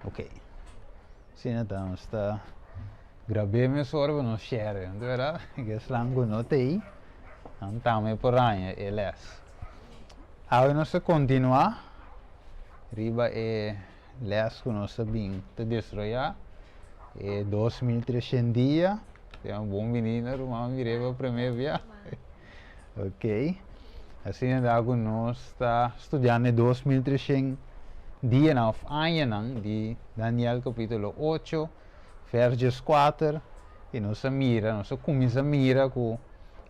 Ok. Asina ta nos ta grab'é mesora pa nos share, no ta berdad? Ke esnan ku no ta ei, nan tambe por haña e lès. Awe nos ta kontinuá riba e lès ku nos ta bin ta desaroyá, e 2300 dia. Sea un bon biní na ruman mir'é pa promé bia. Ok. Asina ta ku nos ta studiando e 2300 dianan òf añanan di Daniel kapítulo ocho, vèrs dieskuater, i nos a mira, nos a kuminsá mira ku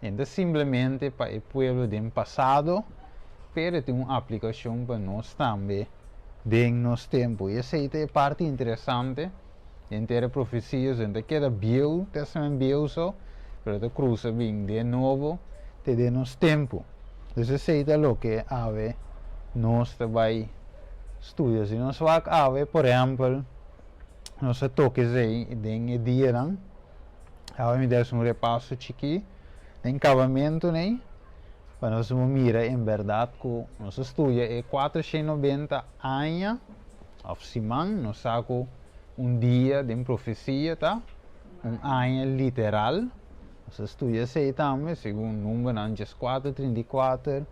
e no ta simplemente pa e pueblo den pasado, pero e tin un aplikashon pa nos tambe den nos tempu. I esei ta e parti interesante Henter e profesia so ta keda bieu, Testament Bieu so, pero ta krusa bin den Nobo te den nos tempu. Dus esei ta loke awe nos ta bai studia. Si nos wak awe, por ehèmpel, nos a toka esei den e dianan. Awe mi ta hasi un repaso chikí den kabamentu nei, pa nos por mira en bèrdat ku nos a studia e 490 aña. Òf siman, nos sa ku un dia den profesia ta un aña literal. Nos a studia esei tambe segun Numbernan 14, 34,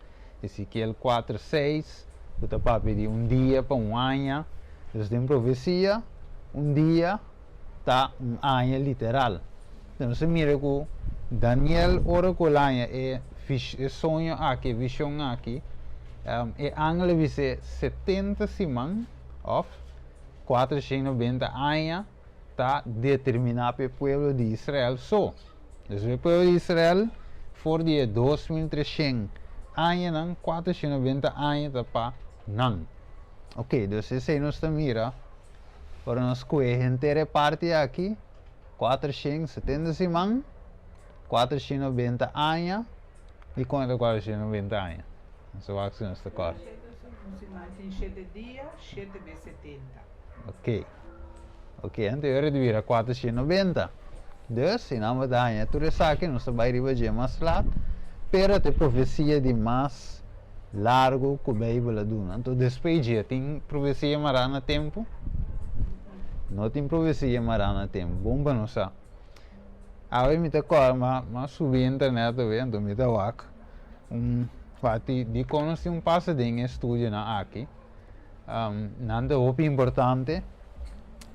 Ezekiel 4, 6, ku ta papia di un dia pa un aña. Dus den profesia, un dia ta un aña literal. Enton nos a mira ku Daniel ora ku el haña e e soño aki, e vishon aki, e angel a bis'é 70 siman òf 490 aña ta determiná pa e pueblo di Israel so. Dus e pueblo di Israel for di e 2300 añanan, 490 aña ta pa nan. Oke, dus esei nos ta mira Ora nos kohe henter e parti aki, 470 siman, 490 aña, di kon ta 490 aña? Nos a wak si nos ta kòrda. Un siman tin shete dia, shete bes 70. Ok. Ok, anto e ora di bira 490. Dus, si nan bo ta haña tur esaki, nos ta bai riba dje mas lat, pero ta e profesia di mas largu ku Beibel a duna. Anto despues dje tin profesia mará na tempu? No tin profesia mará na tempu. Bon pa nos sa. Awe mi ta kòrda ma m'a subi internet awe anto mi ta wak un parti dikon nos tin un pasa den e studionan aki. Nan ta hopi importante.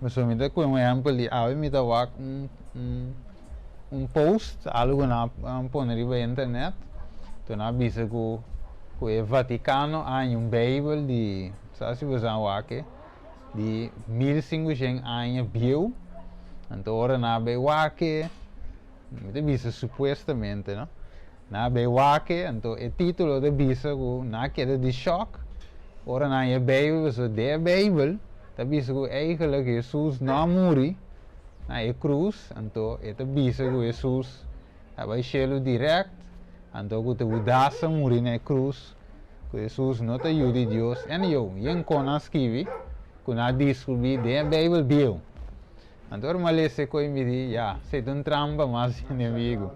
Pasobra mi ta kohe un ehèmpel di awe mi ta wak un un un post, algu ku nan a pone riba internet, to nan a bisa ku ku e Vatikano a haña un beibel di, sa si boso a wak e, di 1500 aña bieu, anto ora nan a bai wak e, mi ta bisa supuestamente no, nan a bai wak e, anto e titulo ta bisa ku nan a keda di shòk ora nan haña e beibel, pasobra den e beibel ta bisa ku eigenlijk Hesus no a muri na e krus, anto e ta bisa ku Hesus a bai shelu dirèkt, anto ku ta Hudas a muri na e krus, ku Hesus no ta Yu di Dios. En yo, yen kon a skibi ku nan a diskubrí den e Beibel bieu. Anto ora mi a lesa e koe mi di, ya, esei ta un trampa mas di enemigu.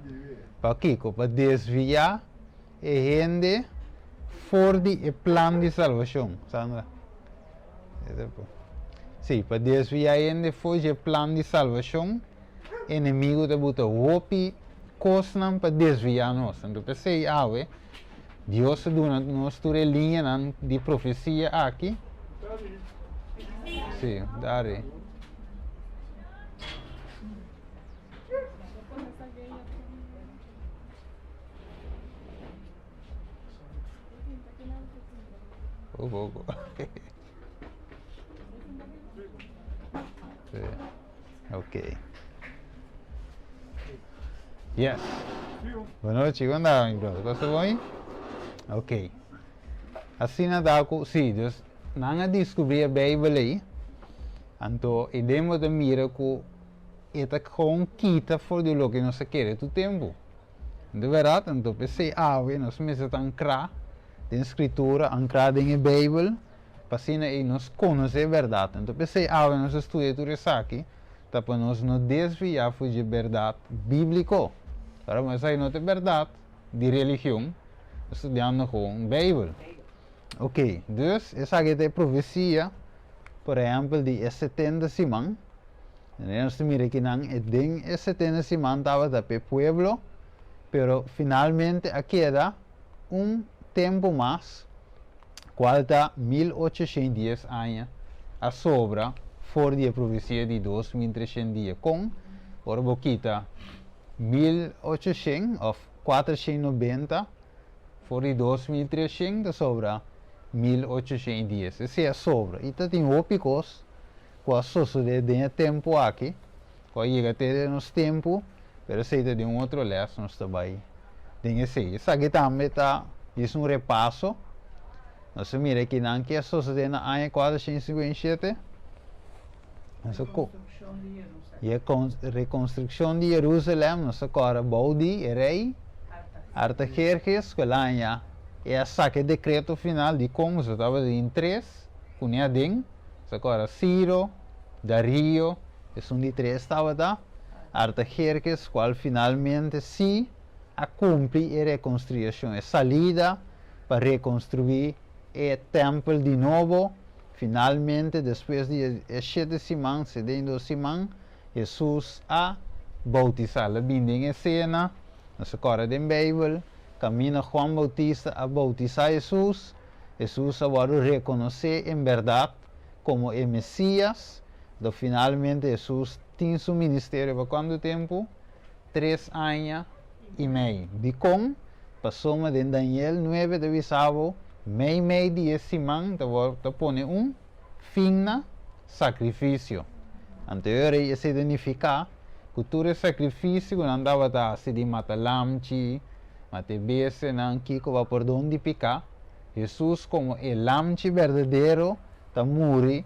Pakiko? Pa desviá e hende for di e plan di salbashon. Sandra? Sí, pa desviá hende for dje plan di salbashon, enemigu ta buta hopi kosnan pa desviá nos. Anto p'esei awe, Dios a duna nos tur e liñanan di profesia aki. Sí, dari. Poco poco. Sí. Ok. Yes. Buenas noches, ¿cómo andaba, mi brother? ¿Cosa bon? Ok. Asina da ku, sí, dus nan a descubrí e Bijbel ei, anto e den bo ta mira ku e ta gewoon kita for di loke nos a kere tur tempu. Di bèrdat, anto p'esei awe nos mester ta ankrá den Skritura, ankrá den e Beibel, pa asina ei nos konosé e bèrdat. Anto p'esei awe nos a studia tur esaki, ta pa nos no desviá for dje bèrdat bíbliko. Ora bo esaki no ta e bèrdat di religion, nos studiando gewoon Beibel. Oke, dus esaki ta e profesia. Por ehèmpel di e setenta siman, nos ta mira kinan e den e setenta siman tabata p'e pueblo, pero finalmente a keda un tempu mas, kual ta 1810 aña a sobra for di e profesia di 2300 dia. Kon? Ora bo kita 1800 òf 490 for di 2300 ta sobra 1810. Esei a sobra. I ta tin hopi kos ku a sosodé den e tempu aki, ku a yega te den nos tempu, pero esei ta den un otro lès nos ta bai den esei. Esaki tambe ta djis un repaso. Nos a mira kinan ke a sosodé na aña 457. Nos a ko Rekonstrukshon di Jerusalèm. E rekonstrukshon di Jerusalèm, nos a kòrda bou di e rei Artajerjes, ku el aña e a saka e dekreto final di kon nos tabatin tres kuné aden, nos a kòrda Siro, Dario, esun di tres tabata Artajerjes, kual finalmente sí a kumpli e rekonstriashon, e salida pa rekonstruí e tèmpel di nobo. Finalmente, despues di e shete siman, 72 siman, Hesus a boutisá. El a bini den e sena, nos a kòrda den Beibel, kaminda Juan Boutista a boutisá Hesus, Hesus a wòrdu rekonosé en bèrdat komo e Mesias. Anto finalmente Hesus tin su ministerio pa kuantu tempu? Tres aña i mei. Dikon? Pasobra den Daniel nuebe ta bisa bo, Meimei di e siman ta wòrdu ta pone un fin na sakrifisio. Anto e ora ei esei ta nifiká ku tur e sakrifisio ku nan tabata hasi di mata lamchi, mata e bestianan, kiko pa pordon di piká, Hesus komo e lamchi berdadero ta muri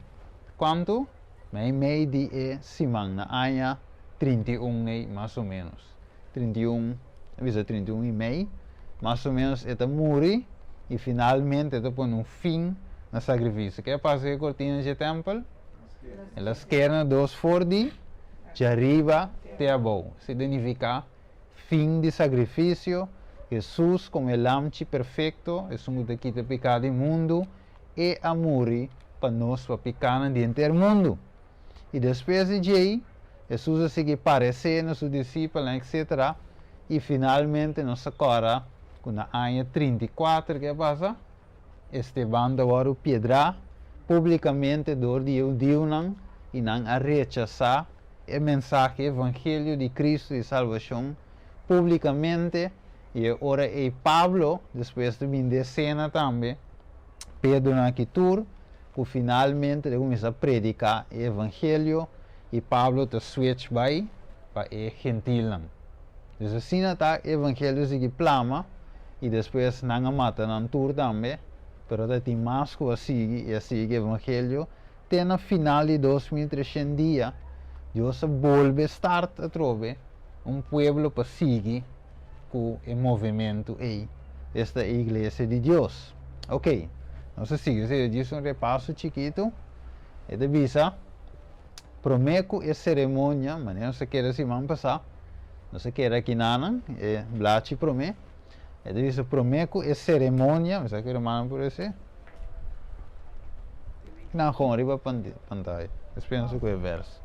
kuantu? Meimei di e siman na aña 31 ei mas o ménos. 31, a bisa 31 i mei, mas o menos e ta muri i finalmente e ta pone un fin na sakrifisio. Ke a pasa ku e kortina dje tèmpel? El a sker na dos for di djariba te abou. Esei ta nifiká fin di sakrifisio. Hesus komo e Lamchi perfekto, esun ku ta kita piká di mundu, e a muri pa nos pa pikánan di henter mundu. I despues di djei, Hesus a sigui paresé na su disipelnan etcetera, i finalmente nos ta kòrda ku na aña 34 ke a pasa, Esteban ta wòrdu piedrá públikamente dor di e hudiunan i nan a rechasá e mensahe, evangelio di Kristu di salbashon públikamente, i e ora ei Pablo despues ta bini den esena tambe, Pedro nan aki tur, ku finalmente ta kuminsá prediká e evangelio i Pablo ta switch bai pa e gentilnan. Dus asina ta e evangelio sigui plama i despues nan a mata nan tur tambe, pero ta tin mas ku a sigui i a sigui e evangelio te na final di 2300 dia Dios a bolbe start atrobe un pueblo pa sigui ku e movementu ei, esta e iglesia di Dios. Ok, nos a sigui, esei djis un repaso chikitu. E ta bisa, promé ku e seremonia, manera nos a keda siman pasá, nos a keda akinanan, e blachi promé, e ta bisa promé ku e seremonia, mi sa ku e rumannan por esei? Nan gewoon riba pantaya, despues nos a kohe vers.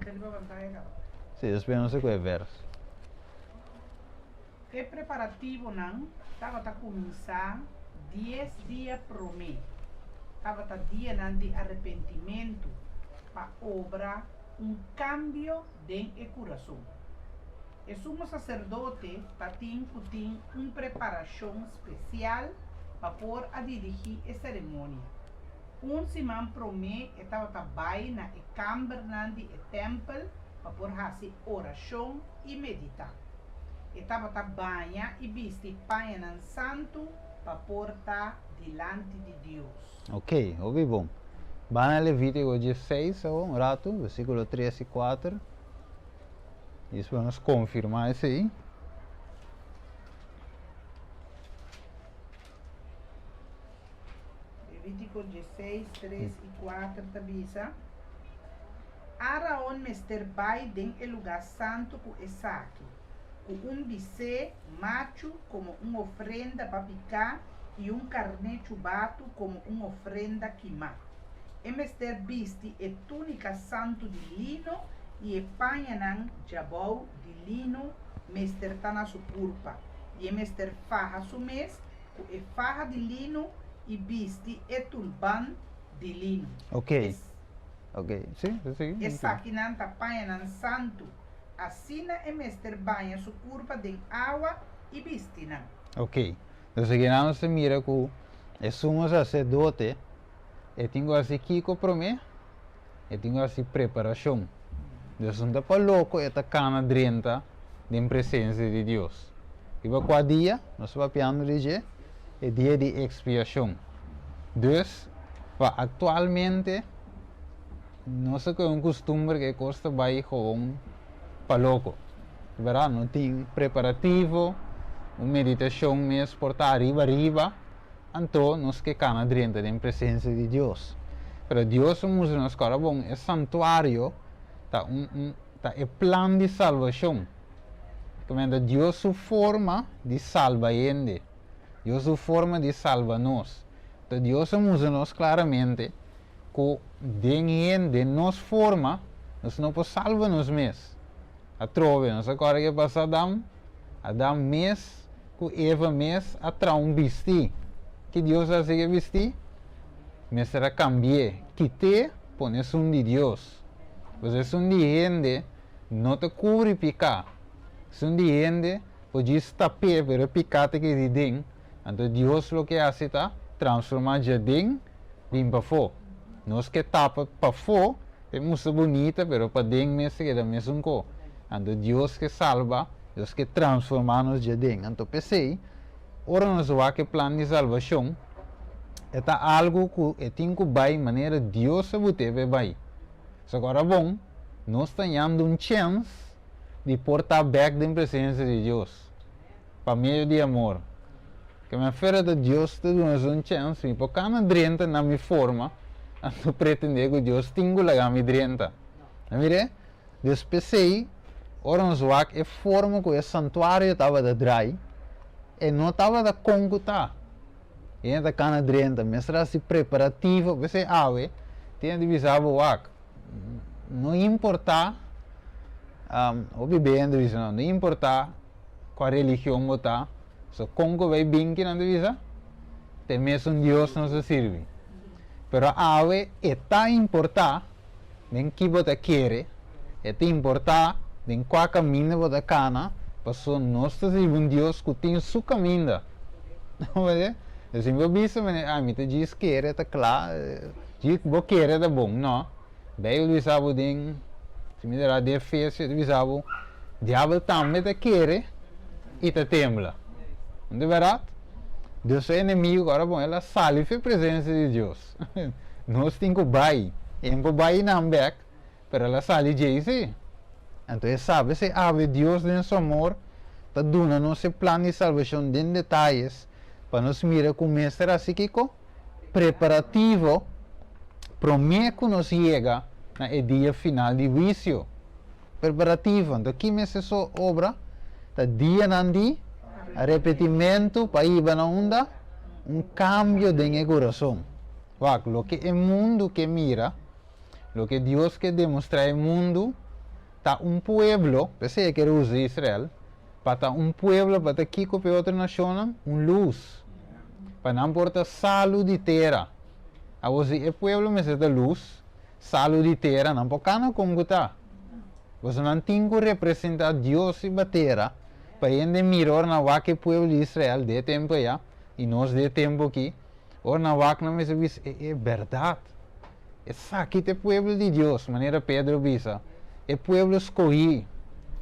E ta riba pantaya kaba. Sí, despues nos a kohe vers. E preparativonan tabata kuminsá dies dia promé. Tabata dianan di arepentimentu pa obra un kambio den e kurason. E sumo saserdote tatin ku tin un preparashon spesial pa por a dirigí e seremonia. Un siman promé e tabata bai na e kambernan di e tèmpel pa por hasi orashon i meditá. E tabata baña i bisti pañanan santu pa por ta dilanti di Dios. Ok, hopi bon. Ban na Levítiko 16 awor un ratu, versíkulo 3 i 4. I despues nos konfirmá esei. Levítiko 16, 3 i 4 ta bisa, Áraon mester bai den e lugá santu ku esaki, ku un bisé machu komo un ofrenda pa piká i un karné chubatu komo un ofrenda kimá. E mester bisti e túnika santu di lino i e pañanan djabou di lino mester ta na su kurpa, i e mester faha su mes ku e faha di lino i bisti e tulban di lino. Ok. Ok. Sí, sí, sí. Esakinan ta pañanan santu. Asina e mester baña su kurpa den awa i bisti nan. Ok. Entonces akinan nos ta mira ku e sumo saserdote e tin ku hasi kiko promé? E tin ku hasi preparashon. Dios no ta pa loko e ta kana drenta den presensia di Dios. Riba kua dia nos ta papiando di dje? E dia di ekspiashon. Dus, pa aktualmente nos ta kohe un kustumber ku e kos ta bai gewoon pa loko. Bèrdat? No tin preparativo, un meditashon mes por ta ariba ariba. Anto nos ke kana drenta den presensia di Dios. Pero Dios a mustra nos ku ora bon e santuario ta un un ta e plan di salbashon. Kementa Dios su forma di salba hende, Dios su forma di salba nos. Anto Dios a mustra nos klaramente ku den hende, den nos forma, nos no por salba nos mes. Atrobe, nos a kòrda ke pasa Adam? Adam mes ku Eva mes a traha un bistí. Ki Dios a hasi ku e bistí? Mester a kambi'é, kit'é, pone esun di Dios. Pasobra esun di hende no ta kubri piká. Esun di hende por djis tap'é, pero e piká ta keda den. Anto Dios loke hasi ta transformá djaden bin pafó. Nos ke tapa pafó e mustra bunita pero paden mes ta keda mesun ko. Anto Dios ke salba, Dios ke transformá nos djaden. Anto p'esei ora nos wak e plan di salbashon e ta algu ku e tin ku bai manera Dios a but'é pa e bai. So ora bon nos ta yanda un chèns di por ta bèk den presensia di Dios. Pa medio di amor. Ke mi a fera ta Dios ta duna nos un chèns, mi por kana drenta na mi forma, anto pretendé ku Dios tin ku laga mi drenta. A mir'é? Dus p'esei, ora nos wak e forma ku e santuario tabata drai, e no tabata kon ku ta. E ta kana drenta, mester hasi preparativo, p'esei awe tin di bisa bo wak, no importá, hopi bende bisa no, no importá kua religion bo ta, so kon ku bai bin kinan ta bisa? Ta e mesun Dios nos ta sirbi. Pero awe e ta importá den ki bo ta kere, e ta importá den kua kaminda bo ta kana, pasobra nos ta sirbi un Dios ku tin su kaminda. Si bo bisa manera, ah mi ta djis kere ta kla, djis bo kere ta bon. No, Beibel bisa bo den, si mi ta ra den Efesio, ta bisa bo, diabel tambe ta kere i ta tembla. No ta bèrdat? Dios su enemigo ku ora bon el a sali for e presensia di Dios. Nos tin ku bai. E no por bai nan bèk, pero el a sali djei sí. Anto e sabe si awe Dios den su amor ta duna nos e plan di salbashon den detayes pa nos mira ku mester hasi kiko? Preparativo promé ku nos yega na e dia final di huisio. Preparativo, anto ki mester so obra? Ta dianan di arepentimentu pa hiba na unda? Un kambio den e kurason. Wak, loke e mundu ke mira, loke Dios ke demostrá e mundu, ta un pueblo, p'esei e kere usa Israel, pa ta un pueblo pa ta kiko p'e otro nashonnan? Un lus. Pa nan por ta salu di tera. Awor si e pueblo mester ta lus, Salu di tera nan por kana kon ku ta. Pasobra nan tin ku representá Dios riba tera pa hende mira ora nan wak e pueblo di Israel den e tempu ayá i nos den e tempu akí. Ora nan wak nan mester bisa, E e bèrdat! Esaki ta e pueblo di Dios, manera Pedro bisa, e pueblo skohí,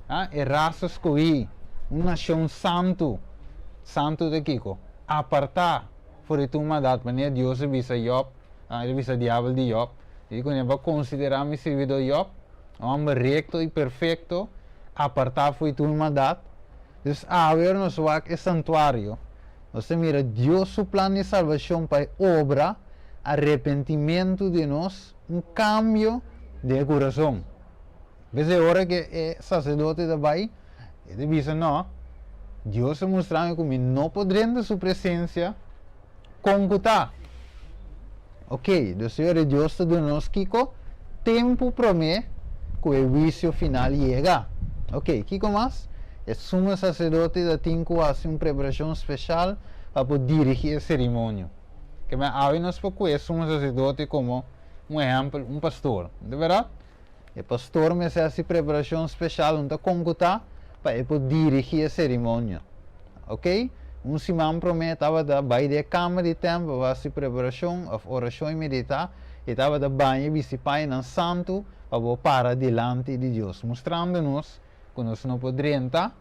a e rasa skohí, un nashon santu. Santu ta kiko? Apartá for di tur maldat, manera Dios a bisa Jòb. El a bisa diabel di Job, Di ku bo a konsiderá mi sirbidó Job, un hòmber rekto i perfekto, apartá fo'i tur maldat. Dus awe ora nos wak e santuario, nos ta mira Dios su plan di salbashon pa e obra arepentimentu di nos, un kambio den e kurason. P'esei ora ku e saserdote ta bai, e ta bisa, No, Dios a mustra mi ku mi no por drenta su presensia kon ku ta. Ok, dus Señor Dios ta duna nos kiko? Tempu promé ku e huisio final yega. Ok, kiko mas? E sumo saserdote ta tin ku hasi un preparashon speshal pa por dirigí e seremonio. Ke men awe nos por kue e sumo saserdote komo un ehèmpel, un pastor. No ta bèrdat? E pastor mester hasi preparashon speshal un ta konkutá pa e por dirigí e seremonio. Ok? Un siman promé e tabata bai den e kamer di tèmpel pa hasi preparashon òf orashon i meditá. E tabata baña i bisti pañanan santu pa por para dilanti di Dios, mustrando nos ku nos no por drenta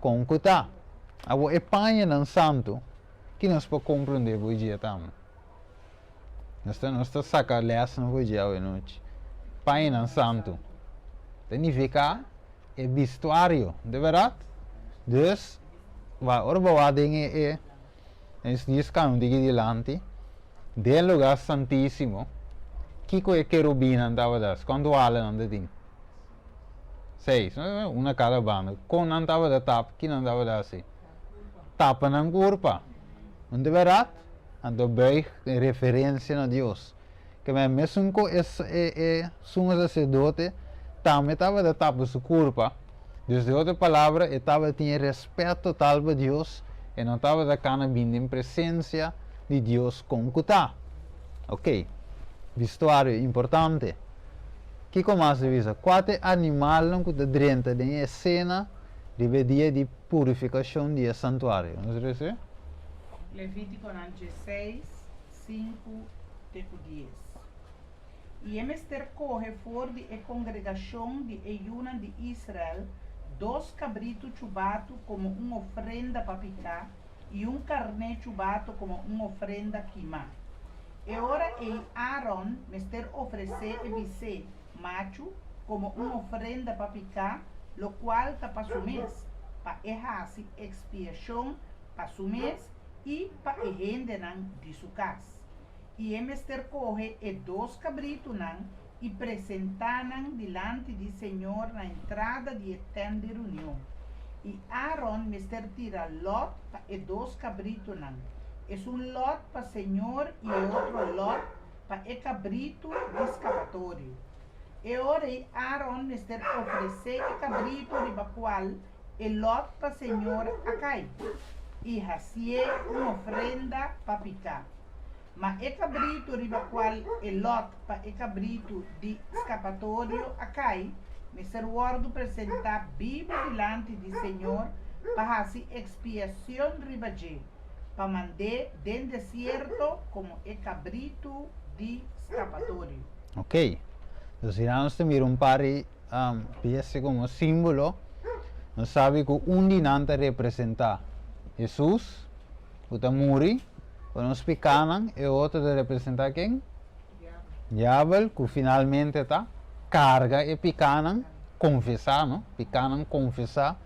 konkutá. Awor e pañanan santu, ki nos por komprondé bo dje tambe? Nos ta nos ta saka lèsnan for dje awe nochi. Pañanan santu ta nifiká e bistuario, no ta bèrdat? Dus, wak ora bo wak den e e nos dies kambia un tiki dilanti, den lugá santísimo, kiko e kerubinnan tabata hasi? Kuantu ala nan ta tin? Seis, no? Un na kada banda. Kon nan tabata tap? Ki nan tabata hasi? Tapa nan kurpa. No ta bèrdat? Anto buig den referensia na Dios. Ke men mesun ku e e sumo saserdote tambe tabata tapa su kurpa, dus den otro palabra e tabatin e rèspèt total pa Dios, e no tabata kana bin den presensia di Dios kon ku ta. Oke, bistuario importante. Kiko mas ta bisa? Kua ta e animalnan ku ta drenta den e esena riba e dia di purifikashon di e santuario? Nos rese? Levítikonan dieseis, sinku te ku dies. I e mester kohe for di e kongregashon di e yunan di Israel dos kabritu chubatu komo un ofrenda pa piká i un karné chubatu komo un ofrenda kimá. E ora ei Aaron mester ofresé e bisé machu komo un ofrenda pa piká, lokual ta pa su mes, pa e hasi ekspiashon pa su mes i pa e hendenan di su kas. I e mester kohe e dos kabritunan i presentá nan dilanti di señor na entrada di e tènt di reunion. I Aaron mester tira lòt pa e dos kabritunan, esun lòt pa señor i e otro lòt pa e kabritu di skapatorio. E ora ei Aaron mester ofresé e kabritu riba kual e lòt pa señor a kai, i hasié un ofrenda pa piká. Ma e kabritu riba kual e lòt pa e kabritu di skapatorio a kai, mester wòrdu presentá bibu dilanti di señor pa hasi ekspiasion riba dje, pa mand'é den desierto komo e kabritu di skapatorio. Ok, dus hira nos ta mira un par di bestia komo símbolo. Nos sabi ku un di nan ta representá Hesus, ku ta muri pa nos pikánan, e otro ta representá ken? Diabel, ku finalmente ta karga e pikánan konfesá, no? Pikánan konfesá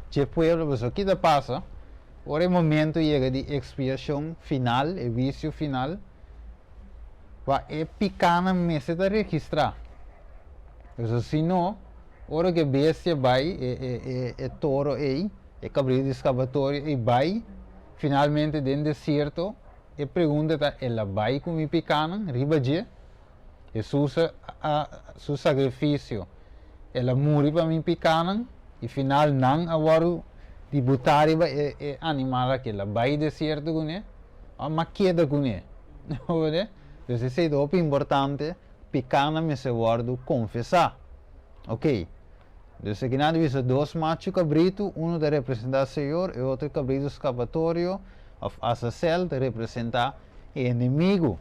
dje pueblo. Pasobra ki ta pasa ora e momento yega di ekspiashon final, e huisio final? Pa e pikánan mester ta registrá. Pasobra si no, ora ku e bestia bai, e toro ei, e kabritu di skapatorio ei bai, finalmente den desierto, e pregunta ta, El a bai ku mi pikánan riba dje? Hesus a su sakrifisio, el a muri pa mi pikánan i final nan a wòrdu di butá riba e animal aki, el a bai desierto kuné, òf m'a keda kuné? Dus esei ta hopi importante, pikánan mester wòrdu konfesá. Oké. Dus aki nan ta bisa dos machu kabritu, unu ta representá Señor, e otro kabritu skapatorio òf Azazel ta representá e enemigu.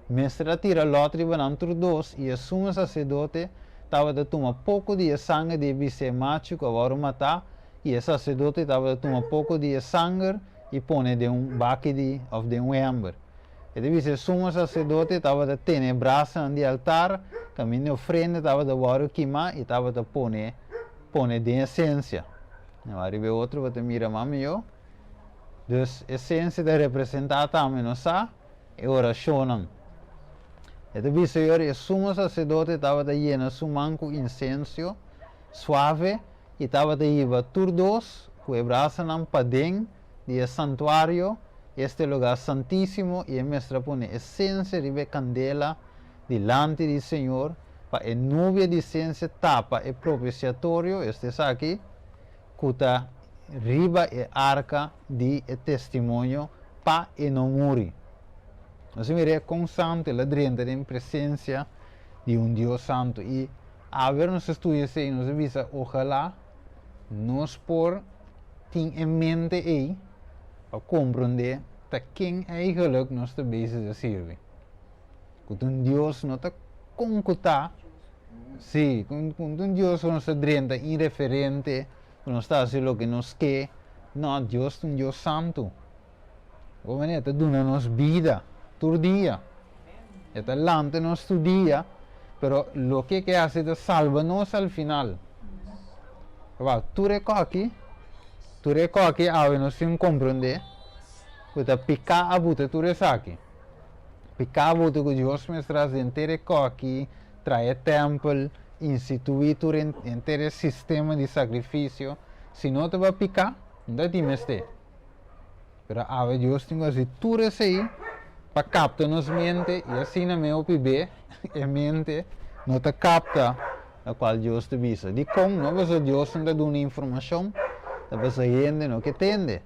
Mester a tira lòt riba nan tur dos, i e sumo saserdote tabata tuma poko di e sanger di e bisé machu ku a wòrdu matá, i e saserdote tabata tuma poko di e sanger i pone den un baki di òf den un ember. E ta bisa e sumo saserdote tabata tene e brasanan di altar kaminda e ofrenda tabata wòrdu kimá i tabata pone pone den e sensia. Ariba e otro bo ta mira mas mihó. Dus e sensia ta representá tambe nos sa e orashonnan. E ta bisa yori e sumo saserdote tabata yena su man ku insensio suave i tabata hiba tur dos ku e brasanan paden di e santuario. Esta e lugá santísimo i e mester a pone e sensia riba e kandela dilanti di Señor pa e nubia di sensia tapa e propisiatorio, esta esaki, ku ta riba e arka di e testimonio pa e no muri. Nos a mira kon santu el a drenta den presensia di un Dios santu i awe nos a studia esei nos a bisa ojalá nos por tin e mente ei pa komprondé ta ken eigenlijk nos ta bezig ta sirbi. Ku ta un Dios no ta kon ku ta, sí, ku ta un Dios ku nos ta drenta inreferente, ku nos ta hasi loke nos ke. No, Dios ta un Dios santu. Bo manera ta duna nos bida tur dia. E ta lanta nos tur dia, pero loke e ke hasi ta salba nos al final. Wak, tur e koki, tur e koki awe nos tin komprondé ku ta piká a buta tur esaki. Piká a buta ku Dios mester hasi henter e koki, traha e tèmpel, instituí tur henter e sistema di sakrifisio. Si no tabata piká, no ta tin mester. Pero awe Dios tin ku hasi tur esei pa kapta nos mente i asina me hopi be e mente no ta kapta lokual Dios ta bisa. Dikon? No pasobra Dios no ta duna informashon, ta pasobra hende no ke tende.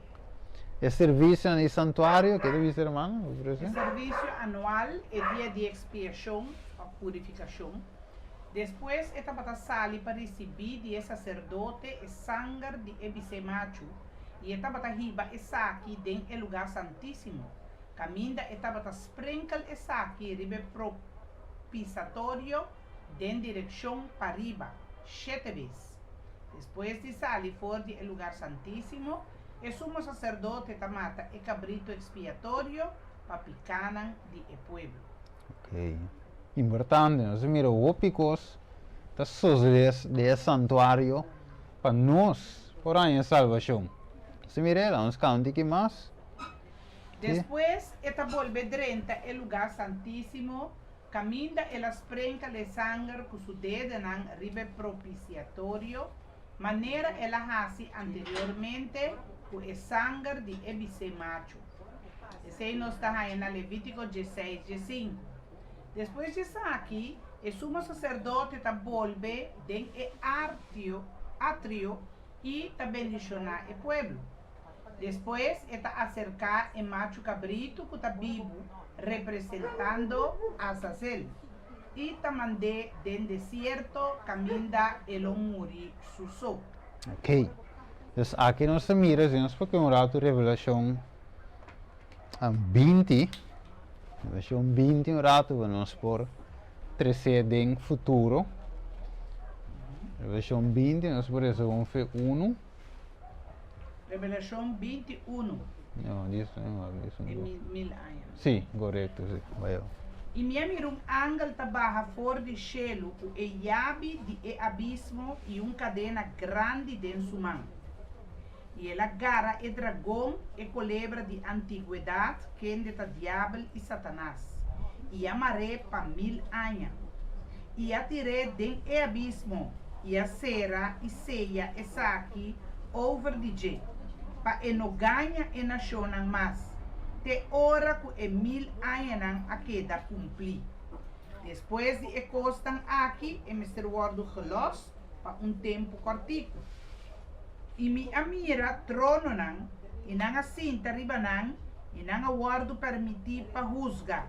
E servisionan di santuario, ke ta bisa hermano? E servisio anual, e dia di ekspiashon òf purifikashon. Despues e tabata sali pa risibí di e saserdote e sanger di e bisé machu. I e tabata hiba esaki den e lugá santísimo, kaminda e tabata sprenkel esaki riba e propisatorio den direkshon pariba, shete bes. Despues di sali for di e lugar santísimo, e sumo saserdote ta mata e kabritu ekspiatorio pa pikánan di e pueblo. Ok. Importante, nos a mira hopi kos ta sosodé den e santuario pa nos por haña salbashon. Si mira el, nos kanta tiki mas. Despues e ta bolbe drenta e lugá santísimo, kaminda el a sprenkel e sanger ku su dedenan riba e propisiatorio, manera el a hasi anteriormente ku e sanger di e bisé machu. Esei nos ta haña na Levítiko diesseis, diesinku. Despues di esaki, e sumo saserdote ta bolbe den e artio, atrio, i ta bendishoná e pueblo. Despues e ta aserká e machu kabritu ku ta bibu, representando Azazel, i ta mand'é den desierto kaminda e lo muri su so. Ok. Dus aki nos ta mira, si nos pok'é un ratu Revelashon 20, Revelashon 20 un ratu pa nos por tres'é den futuro. Revelashon 20, nos por resa un fe unu. Revelashon 21. No, dies, no, dies un E dos. mil, mil aña. Sí, korekto, sí. Bai awo. I mi a mira un angel ta baha for di shelu ku e yabi di e abismo i un kadena grandi den su man. I el a gara e dragon, e kolebra di antigwedat, kende ta Diabel i Satanas, i a mar'é pa mil aña. I a tir'é den e abismo, i a sera i seya esaki over di dje, pa e no gaña e nashonnan mas, te ora ku e mil añanan a keda kumplí. Despues di e kosnan aki e mester wòrdu gelòs pa un tempu kòrtiku. I mi a mira trononan, i nan a sinta riba nan, i nan a wòrdu pèrmití pa husga.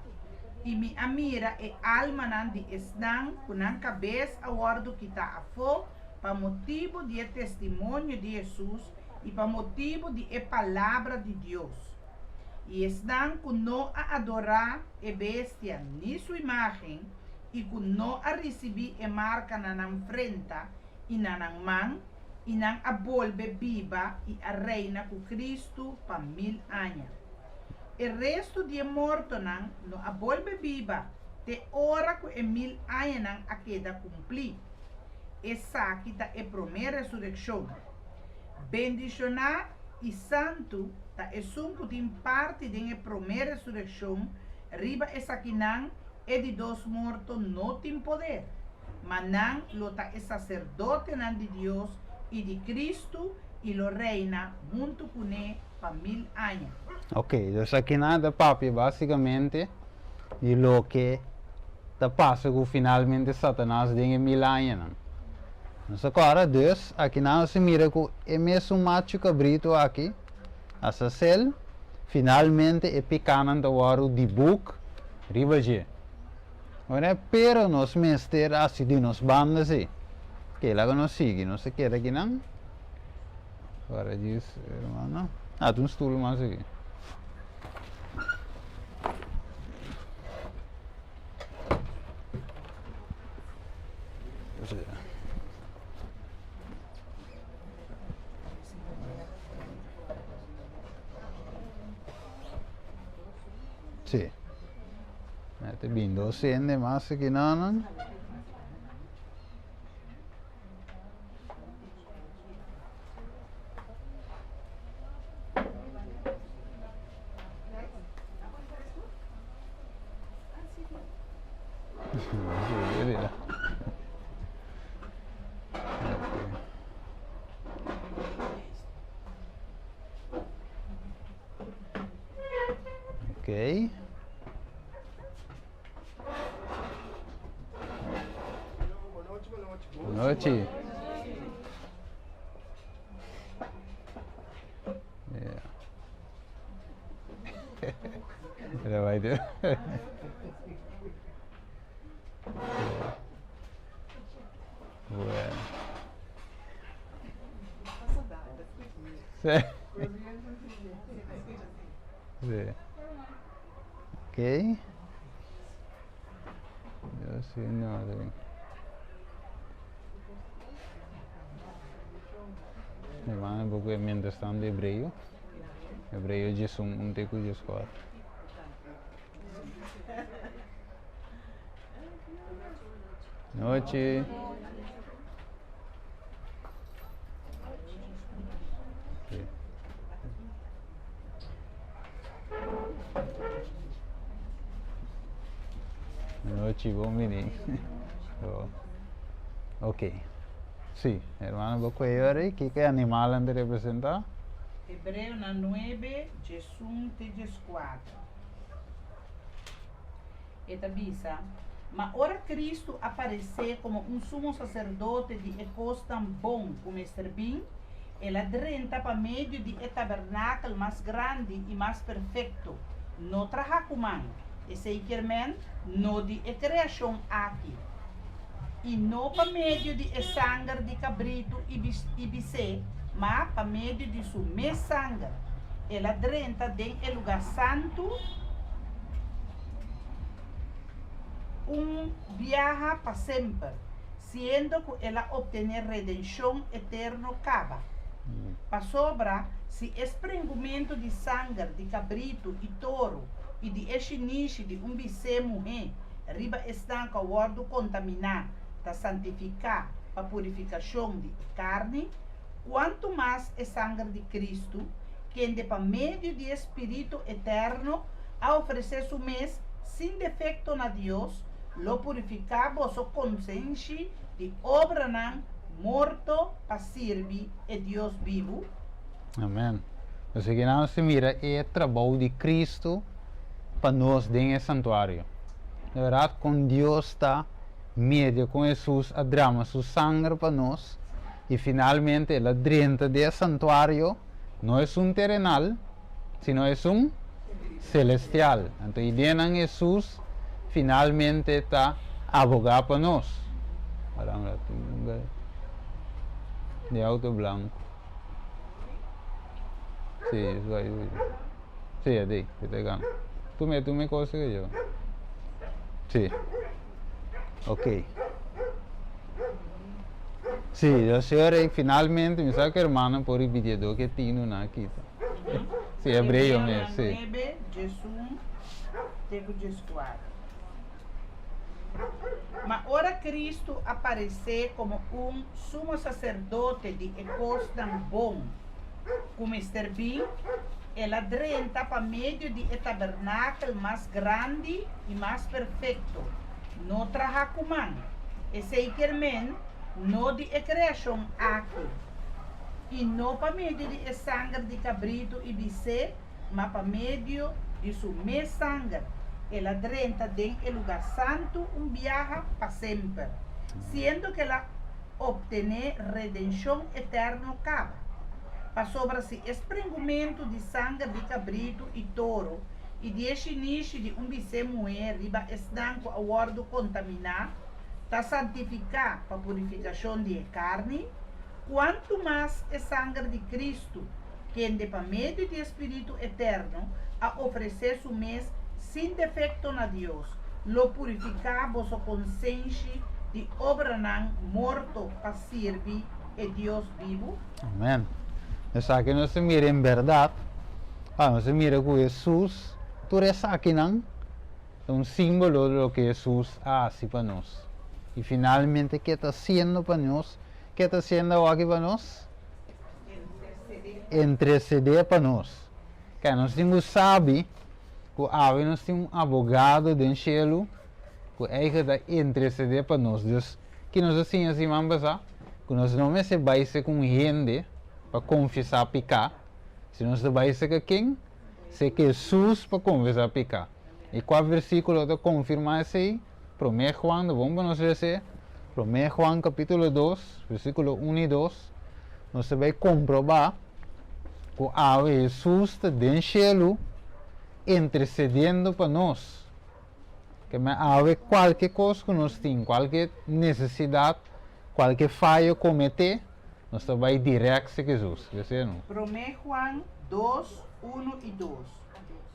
I mi a mira e almanan di esnan ku nan kabes a wòrdu kitá afó pa motibu di e testimonio di Hesus i pa motibu di e palabra di Dios. I esnan ku no a adorá e bestia ni su imágen, i ku no a risibí e marka na nan frenta i na nan man, i nan a bolbe biba i a reina ku Kristu pa mil aña. E restu di e mortonan no a bolbe biba te ora ku e mil añanan a keda kumplí. Esaki ta e promé resurekshon. Bendishoná i santu ta esun ku tin parti den e promé resurekshon, riba esakinan E di dos morto no tin poder, ma nan lo ta e saserdotenan di Dios i di Kristu. i lo reina huntu kuné pa mil aña. Ok, dus akinan ta papia básicamente di loke ta pasa ku finalmente Satanas den e mil añanan. Nos a kòrda dus, akinan nos a mira ku e mesun machu kabritu aki, Azazel, finalmente e pikánan ta wòrdu dibuk riba dje. Ora, pero nos mester hasi di nos banda si. Oke, laga nos sigui. Nos a keda akinan. Ora djis, hermano. Ah, tin un stul mas aki. Sí. Mete bin dos hende mas aki nanan. Ok. Nochi. Yeah. Pero bai de. Bueno. Sí. Sí. Ok. Dios Señor. Hermano, un poco mientras tanto hebreo. Hebreo djes un, un te ku djes kuater. Nochi. Sí. Nochi, bon bini. Oh. Ok. Sí, hermano, bo cuello ahí, kiko e animalnan ta representa? Hebreonan nuebe, djesun te djeskuater. E ta bisa, Ma ora Kristu a paresé komo un sumo saserdote di e kosnan bon ku mester bin, el a drenta pa medio di e tabernakel mas grandi i mas perfekto, no trahá ku man, esei kier men, no di e kreashon aki, i no pa medio di e sanger di kabritu i bisé, ma pa medio di su mes sanger, el a drenta den e lugá santu un biaha pa semper, siendo ku el a optené redenshon eterno kaba. Pasobra si e sprengumentu di sanger di kabritu i toro i di e shinishi di un bisé muhé riba esnan ku a wòrdu kontaminá ta santifiká pa purifikashon di e karni, kuantu mas e sanger di Kristu, kende pa medio di e spiritu eterno a ofresé su mes sin defekto na Dios, lo purifiká boso konsenshi di obranan morto pa sirbi e Dios bibu? Amèn. Nos aki nan nos ta mira e trabou di Kristu pa nos den e santuario. De bèrdat kon Dios ta medio kon Hesus a drama su sanger pa nos i finalmente el a drenta den e santuario, no esun terenal, sino esun selestial. Anto i den nan Hesus finalmente ta abogá pa nos. Di auto blanco. Sí, eso ahí. Sí, a ti, que te gana. Tú me cosas que yo. Sí. Ok. Sí, yo señor, finalmente, mi sabe que hermano por repetir do que tino na kita. Sí, hebreo me, sí. 9, 11, te ku 14. Ma ora Kristu a paresé komo un sumo saserdote di e kosnan bon ku mester bin, el a drenta pa medio di e tabernakel mas grandi i mas perfekto, no trahá ku man, esei kier men, no di e kreashon aki. I no pa medio di e sanger di kabritu i bisé, ma pa medio di su mes sanger, el a drenta den e lugá santu un biaha pa semper, siendo ku el a optené redenshon eterno kaba. Pasobra si e springumentu di sanger di kabritu i toro i di e shinishi di un bisé muhé riba esnan ku a wòrdu kontaminá ta santifiká pa purifikashon di e karni, kuantu mas e sanger di Kristu, kende pa medio di e spiritu eterno a ofresé su mes sin defekto na Dios, lo purifiká boso konsenshi di obranan morto pa sirbi e Dios bibu? Amen. Esaki nos ta mira en bèrdat. Ah, nos ta mira ku Hesus, tur esakinan ta un símbolo di loke Hesus a hasi pa nos. I finalmente ke ta hasiendo pa nos? Ke ta hasiendo awor aki pa nos? Intercedé pa nos. Ke nos tin ku sabi ku awe nos tin un abogado den shelu ku eigen ta intercedé pa nos. Dus, ki nos a siña siman pasá? Ku nos no mester bai serka un hende pa konfesá piká, si nos ta bai serka ken? Serka Hesus pa konfesá piká. I kua versíkulo ta konfirmá esei? Promé Juan, ta bon pa nos lesa e. Promé Juan kapítulo 2, versíkulo 1 i 2, nos ta bai komprobá ku awe Hesus ta den shelu intersediendo pa nos. Ke men awe kualke kos ku nos tin, kualke nesesidat, kualke fayo kometé, nos ta bai dirèkt serka Hesus. Esei no. Promé Juan 2, 1 i 2,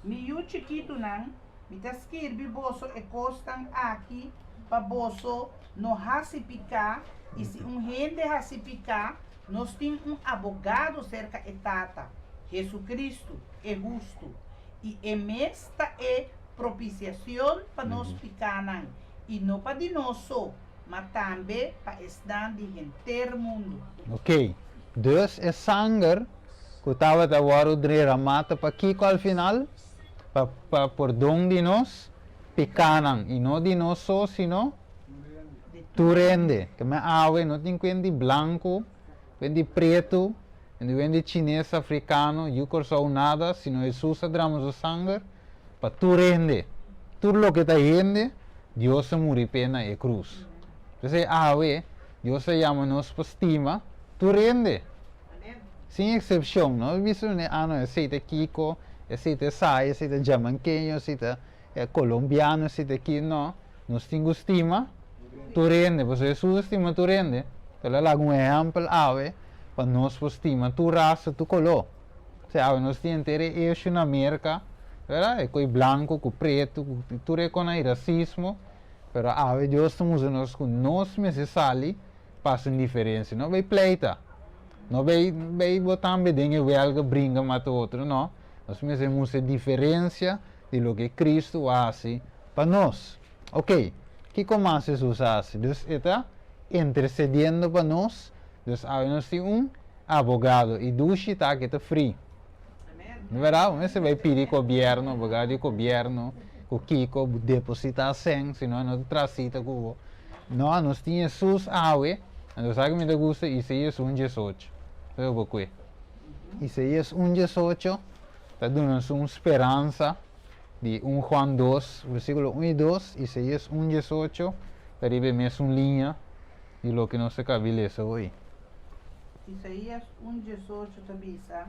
Mi yu chikitunan, mi ta skirbi boso e kosnan aki pa boso no hasi piká, i si un hende hasi piká, nos tin un abogado serka e Tata, Hesukristu, e hustu, i e mes ta e propisiacion pa nos pikánan, i no pa di nos so, ma tambe pa esnan di henter mundu. Ok, dus e sanger ku tabata wòrdu deramá ta pa kiko al final? Pa pa pordon di nos pikánan, i no di nos so, sino tur hende. Ke men awe no tin kuen di blanku, kuen di pretu, kuen di chines, afrikano, yu Kòrsou, nada, sino Hesus a drama su sanger pa tur hende, tur loke ta hende, Dios a muri p'e na e krus. P'esei awe Dios a yama nos pa stima tur hende, sin eksepshon. No bisa un ah no esei ta kiko, esei ta esai, esei ta djamankeño, esei ta kolombiano, esei ta ki, no. Nos tin ku stima tur hende, pasobra Hesus a stima tur hende. El a laga un ehèmpel awe pa nos por stima tur rasa, tur koló. Sea awe nos tin henter e issue na Merca, verdad? E coi blanco cu preto, cu tur e con ay racismo, pero awe Dios ta mustra nos cu nos mester sali pa haci un diferencia, no bay pleita, no bay bay bo tambe den e welga bringa mata otro, no, nos mester mustra e diferencia di loke Cristo a haci pa nos. Ok, kico mas Jesus a haci? Dus e ta intercediendo pa nos, dus awe nos tin un Abogado y dushi ta ke ta free. No verdad? Bo mester bay pidi gobierno, abogado di gobierno, cu kico, deposita cen, si no, no ta traha cita cu bo. No, nos tin Jesus awe, anto sa ke mi ta gusta? Isaías un diesocho. Sabe bo cue? Isaías un diesocho ta duna nos un speransa di un Juan 2, versiculo 1 y 2, Isaías un diesocho ta riba e mesun liña di loke nos a cabi lesa hoy. Isaías un 18 ta bisa,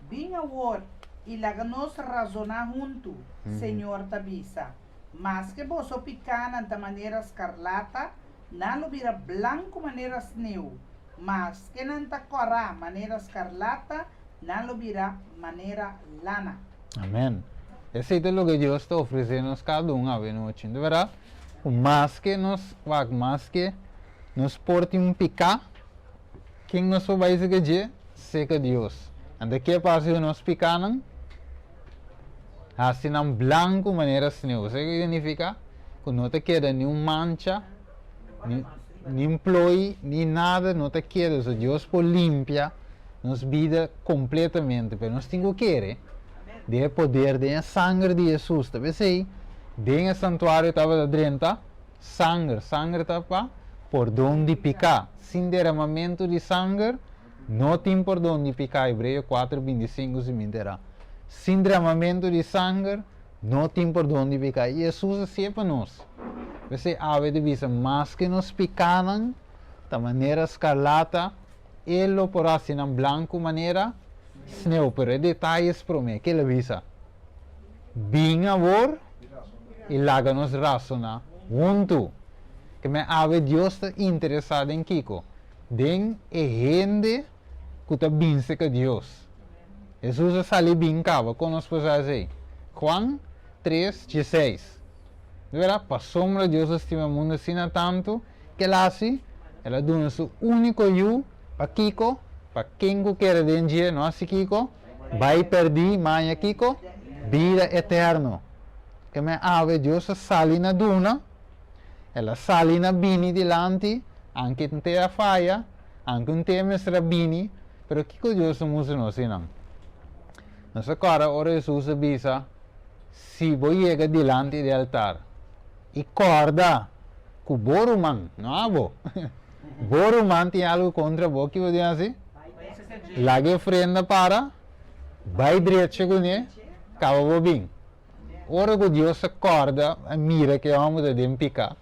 Bin awor, i laga nos razoná huntu, Señor ta bisa. Maske boso pikánan ta manera skarlata, nan lo bira blanku manera sneu, maske nan ta kòrá manera skarlata, nan lo bira manera lana. Amèn. Esei ta loke Dios ta ofresé nos kada un awenochi. Di bèrdat, ku maske nos wak, maske nos por tin un piká, ken nos por bai seka dje? Seka Dios. Anto ke pasa ku nos pikánan? Hasi nan blanku manera sneu. Sa kiko signifiká? Ku no ta keda niun mancha, ni ploi, ni nada no ta keda. So Dios por limpia nos bida kompletamente, pero nos tin ku kere den e poder, den e sanger di Hesus. Ta p'esei den e santuario tabata drenta Sanger, sanger ta pa pordon di piká. Sin deramamentu di sanger, No tin pordon di piká, Hebreo 4, 25 si mi entera. Sin dramamentu di sanger, no tin pordon di piká. I Hesus a hasié pa nos. P'esei awe ta bisa, maske nos pikánan ta manera skarlata, E lo por hasi nan blanku manera sneu. Pero e detayes promé, ke el a bisa? Bin awor i laga nos rasoná huntu. Ke men awe Dios ta interesá den kiko? Den e hende ku ta bin serka Dios. Hesus a sali bin kaba. Kon nos por sa esei? Juan 3, 16. Di bèrdat, pasobra Dios a stima mundu asina tantu, Ke el hasi? El a duna su úniko yu. Pa kiko? Pa ken ku kere den dje no hasi kiko? Bai pèrdí, ma haña kiko? Bida eterno. Ke men awe Dios a sali na duna, El a sali na bini dilanti, anke n'te a faya, anke un te mester a bini, pero kiko Dios a mustra nos einan? Nos a kòrda ora Hesus a bisa, Si bo yega dilanti di altar i kòrda ku bo ruman, no abo, bo ruman tin algu kontra bo, ki bo tin hasi? Laga e ofrenda para, bai drecha kuné, kaba bo bin. Ora ku Dios a kòrda, a mira ku e hòmber ta den piká,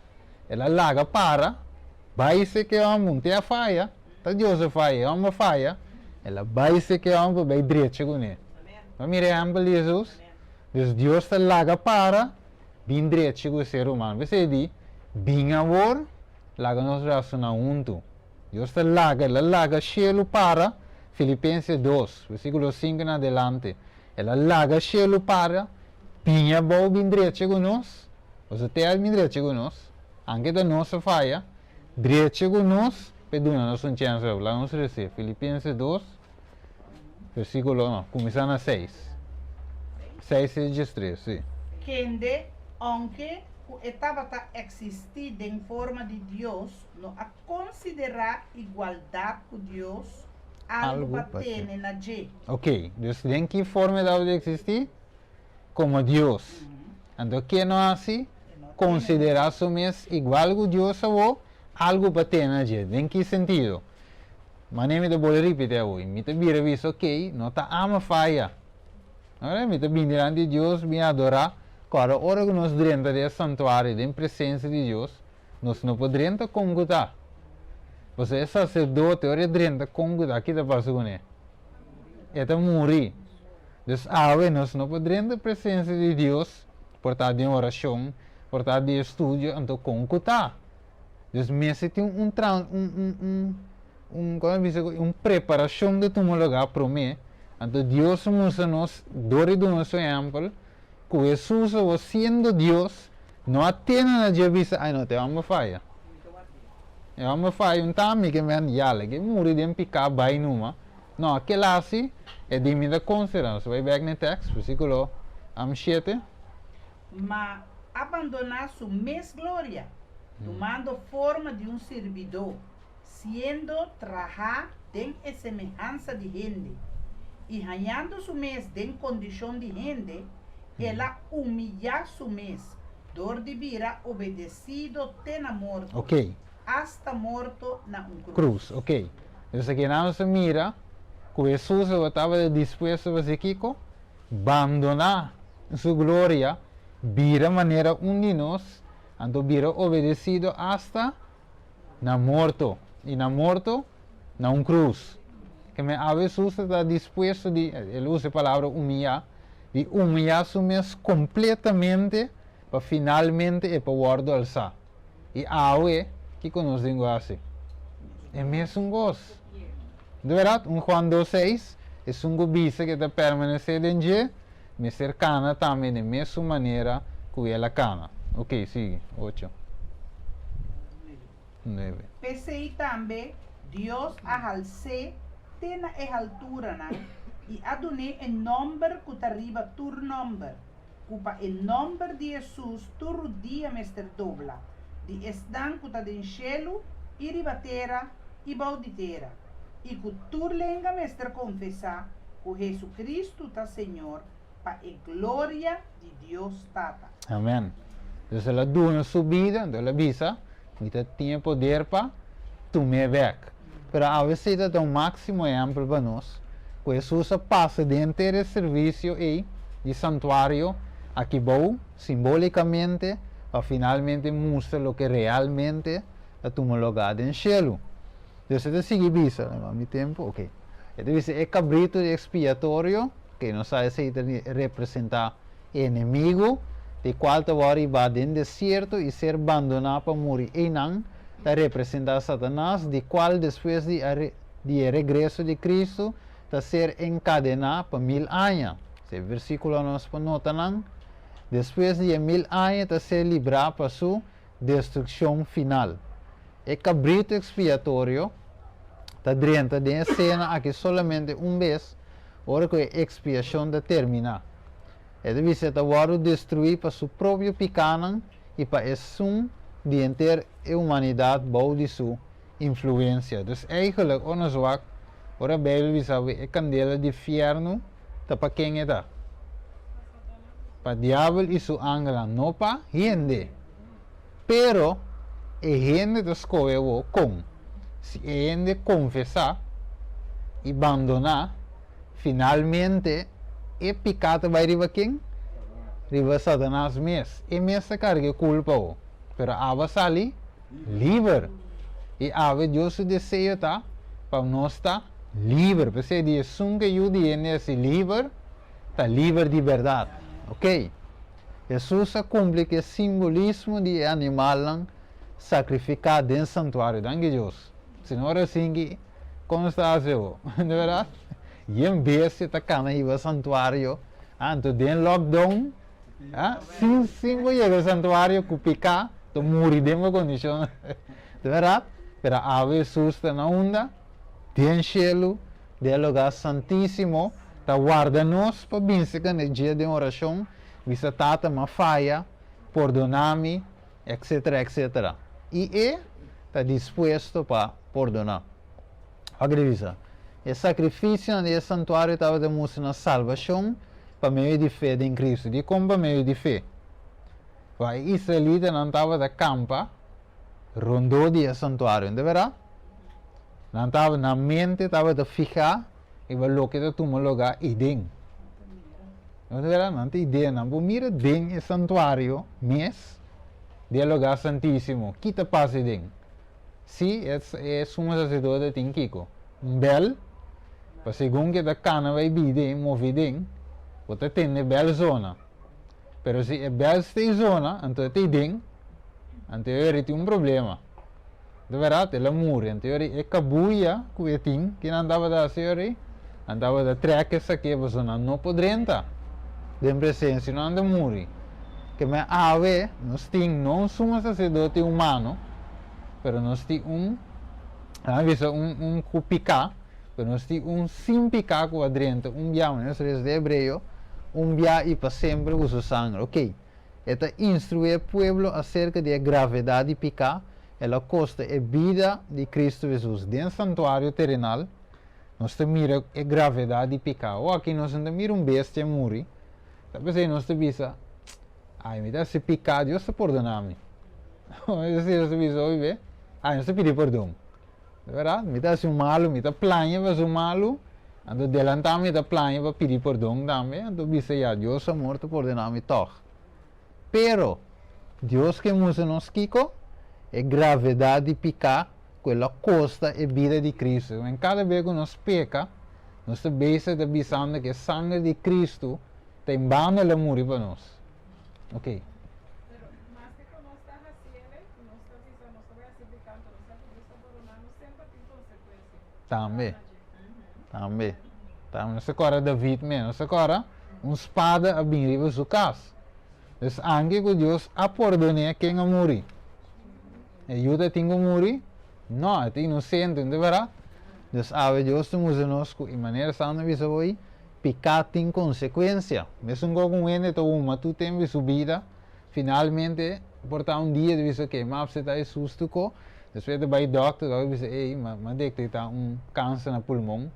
el a laga para, bai seka e hòmber, un te a faya, ta Dios a faya, e hòmber a faya, el a bai seka e hòmber pa bai drecha kuné. Bo a mira e ehèmpel di Hesus? Dus Dios ta laga para. Bin drechi ku e ser humano. P'esei di, Bin awor, laga nos rasoná huntu. Dios ta laga, el a laga shelu para, Filipenses 2, versíkulo 5 en adelante. El a laga shelu para, bin abou bin drechi ku nos. Pasobra te a bin drechi ku nos, anke ta nos a faya, drechi ku nos p'e duna nos un chèns awe. Laga nos resé. Filipenses 2, Versíkulo, no, kuminsá na seis. Seis i diestres, sí. Kende, ounke ku e tabata eksistí den forma di Dios, no a konsiderá igualdat ku Dios algu pa tene na dje. Ok, dus den ki forma e tabata eksistí? Komo Dios. Anto ke no hasi? Konsiderá su mes igual ku Dios awor, algu pa tene na dje. Den ki sentido? Manera mi ta bolbe ripiti awor, mi ta bira bisa ok, no ta ama faya. Ora mi ta bini dilanti di Dios, bin adorá, kòrda ora ku nos drenta den e santuario, den presensia di Dios, nos no por drenta kon ku ta. Pasobra e saserdote ora e drenta kon ku ta, ki ta pasa kuné? E ta muri. Dus awe nos no por drenta presensia di Dios, por ta den orashon, por ta den estudio, anto kon ku ta? Dus mester tin un tran un un un un komo bisa un preparashon ta tuma lugá promé. Anto Dios a mustra nos dor di duna su ehèmpel ku Hesus awor siendo Dios no a tene na dje bisa ai no te hòmber faya. E hòmber faya un ta mi ke men yale ke muri den piká bai numa. No a kila asi e di mi ta konsiderá. Nos bai bèk na e tèks versíkulo 7. Ma a bandoná su mes gloria, tumando forma di un sirbidó, siendo trahá den e semehansa di hende, i hañando su mes den kondishon di hende, el a humiyá su mes dor di bira obedesido te na morto, asta morto na un krus. Krus, ok. Entonces aki nan nos ta mira ku Hesus tabata dispuesto pa hasi kiko? Bandoná su gloria, bira manera un di nos, anto bira obedecido asta na morto, i na morto na un cruz. Ke men awe Hesus ta dispuesto di, el usa e palabra humiyá, di humiyá su mes completamente pa finalmente e por wordo alsá. I awe, kiko nos tin ku hasi? E mesun kos. Di bèrdat, un Juan 2, 6, esun ku bisa ku e ta permanesé den dje, mester kana tambe den mesun manera ku el a kana. Ok, sigui. Ocho. Nuebe. P'esei tambe Dios a hals'é te na e halturanan i a dun'é e nòmber ku ta riba tur nòmber, ku pa e nòmber di Hesus tur rudia mester dobla, di esnan ku ta den shelu i riba tera i bou di tera, i ku tur lenga mester konfesá ku Hesukristu ta Señor, pa e gloria di Dios Tata. Amen. Entonces el a duna su bida, entonces el a bisa, Mi ta tin e poder pa tum'é bek. Pero awe esei ta un máksimo ehèmpel pa nos, ku Hesus a pasa den henter e servisio ei di santuario aki bou, simbólikamente, pa finalmente mustra loke realmente ta tuma lugá den shelu. Dus e ta sigui bisa, mi mi tempu, ok. E ta bisa e kabritu di ekspiatorio, ke nos sa esei ta representá e enemigu, di kual ta wòrdu hibá den desierto i ser bandoná pa muri einan, ta representá Satanas, di kual despues di di e regreso di Kristu ta ser enkadená pa 1000 aña. E versíkulo nos por nota nan. Despues di e 1000 aña ta ser librá pa su destrukshon final. E kabritu ekspiatorio ta drenta den e sena aki solamente un bes ora ku e ekspiashon ta terminá. E ta bisa e ta wòrdu destruí pa su propio pikánan i pa esun di henter e humanidat bou di su influensia. Dus eigenlijk, ora nos wak, ora Beibel bisa awe e kandela di fièrnu ta pa ken e ta? Pa diabel i su angelnan, no pa hende. Pero e hende ta skohe awor kon. Si e hende konfesá i bandoná, finalmente e piká ta bai riba ken? Riba Satanas mes. E mes ta karga e kulpa awor. Pero abo a sali liber. I awe Dios su deseo ta pa nos ta liber. P'esei di esun ku e Yu di hende hasi liber, ta liber di bèrdat. Oke. Hesus a kumpli ku e simbolismo di e animalnan sakrifiká den santuario. Danki Dios. Si no ora sinki, kon nos ta hasi awor? Di bèrdat? Yen bestia ta kana hiba santuario, anto den lockdown, sin sin bo yega santuario ku piká, ta muri den bo kondishon. Di bèrdat? Pero awe Hesus ta na unda? Den shelu, den e lugá santísimo, ta warda nos pa binse kende dje den orashon, bisa Tata m'a faya, pordoná mi, etcetera, etcetera. I e ta dispuesto pa pordoná. Wak di bisa, e sakrifisionan di e santuario tabata mustra na salbashon pa medio di fe den Kristu. Dikon pa medio di fe? Wak, e israelitanan tabata kampa rondó di e santuario, no ta bèrdat? Nan tabata, nan mente tabata fihá riba loke ta tuma lugá eiden. No ta bèrdat? Nan ta idea, nan por mira den e santuario mes, di e lugá santísimo, ki ta pasa eiden? Sí, e, e sumo saserdote tin kiko? Un bèl, pa segun ku e ta kana bai bida, move den, bo ta tende bèl zona. Pero si e bèl stay zona, anto e ta eiden, anto e ora tin un problema. Di bèrdat, el a muri. Anto e ora e kabuya ku e tin, ki nan tabata hasi e ora ei? Nan tabata trèk esaki pasobra nan no por drenta den presensia, nan ta muri. Ke men awe nos tin no un sumo saserdote humano, pero nos tin un, nan a bisa un un ku piká, pero nos tin un sin piká ku a drenta un bia, manera nos lesa den Hebreo, un bia i pa semper ku su sanger. Oke. E ta instruí e pueblo aserka di e gravedat di piká, el a kosta e bida di Kristu Hesus. Den santuario terenal, nos ta mira e gravedat di piká. O aki nos no ta mira un bestia muri, ta p'esei nos ta bisa, Ai, mi ta hasi piká, Dios ta pordoná mi. Esei nos ta bisa hopi be, ai, nos ta pidi pordon. Di bèrdat, mi ta hasi un malu, mi ta plania pa hasi un malu, anto delantá mi ta plania pa pidi pordon tambe, anto bisa ya, Dios su amor ta pordoná mi tòg. Pero, Dios ke mustra nos kiko? E gravedat di piká ku el a kosta e bida di Kristu. Men kada bes ku nos peka, nos ta bezig ta bisando ku e sanger di Kristu ta en bano el a muri pa nos. Ok. Pero maske ku nos ta hasiele, ku nos ta bisa nos ta bai hasi piká, anto nos sa ku Dios ta pordoná nos, semper tin konsekuensia. Tambe. Tambe. Tambe. Nos ta kòrda David mes. Nos ta kòrda un spada a bin riba su kas. Dus anke ku Dios a pordon'é, ken a muri? E yu ta tin ku muri? No, e ta inosente, no ta bèrdat? Dus awe Dios ta mustra nos ku e manera Santo a bisa hoy, Piká tin konsekuensia. Mesun kos ku un hende ta huma tur tempu di su bida, finalmente por ta un dia ta bisa oke, m'a apseptá e sustu ko, despues ta bai dòkter, dòkter bisa ey, m'a detektá un kanser na pulmon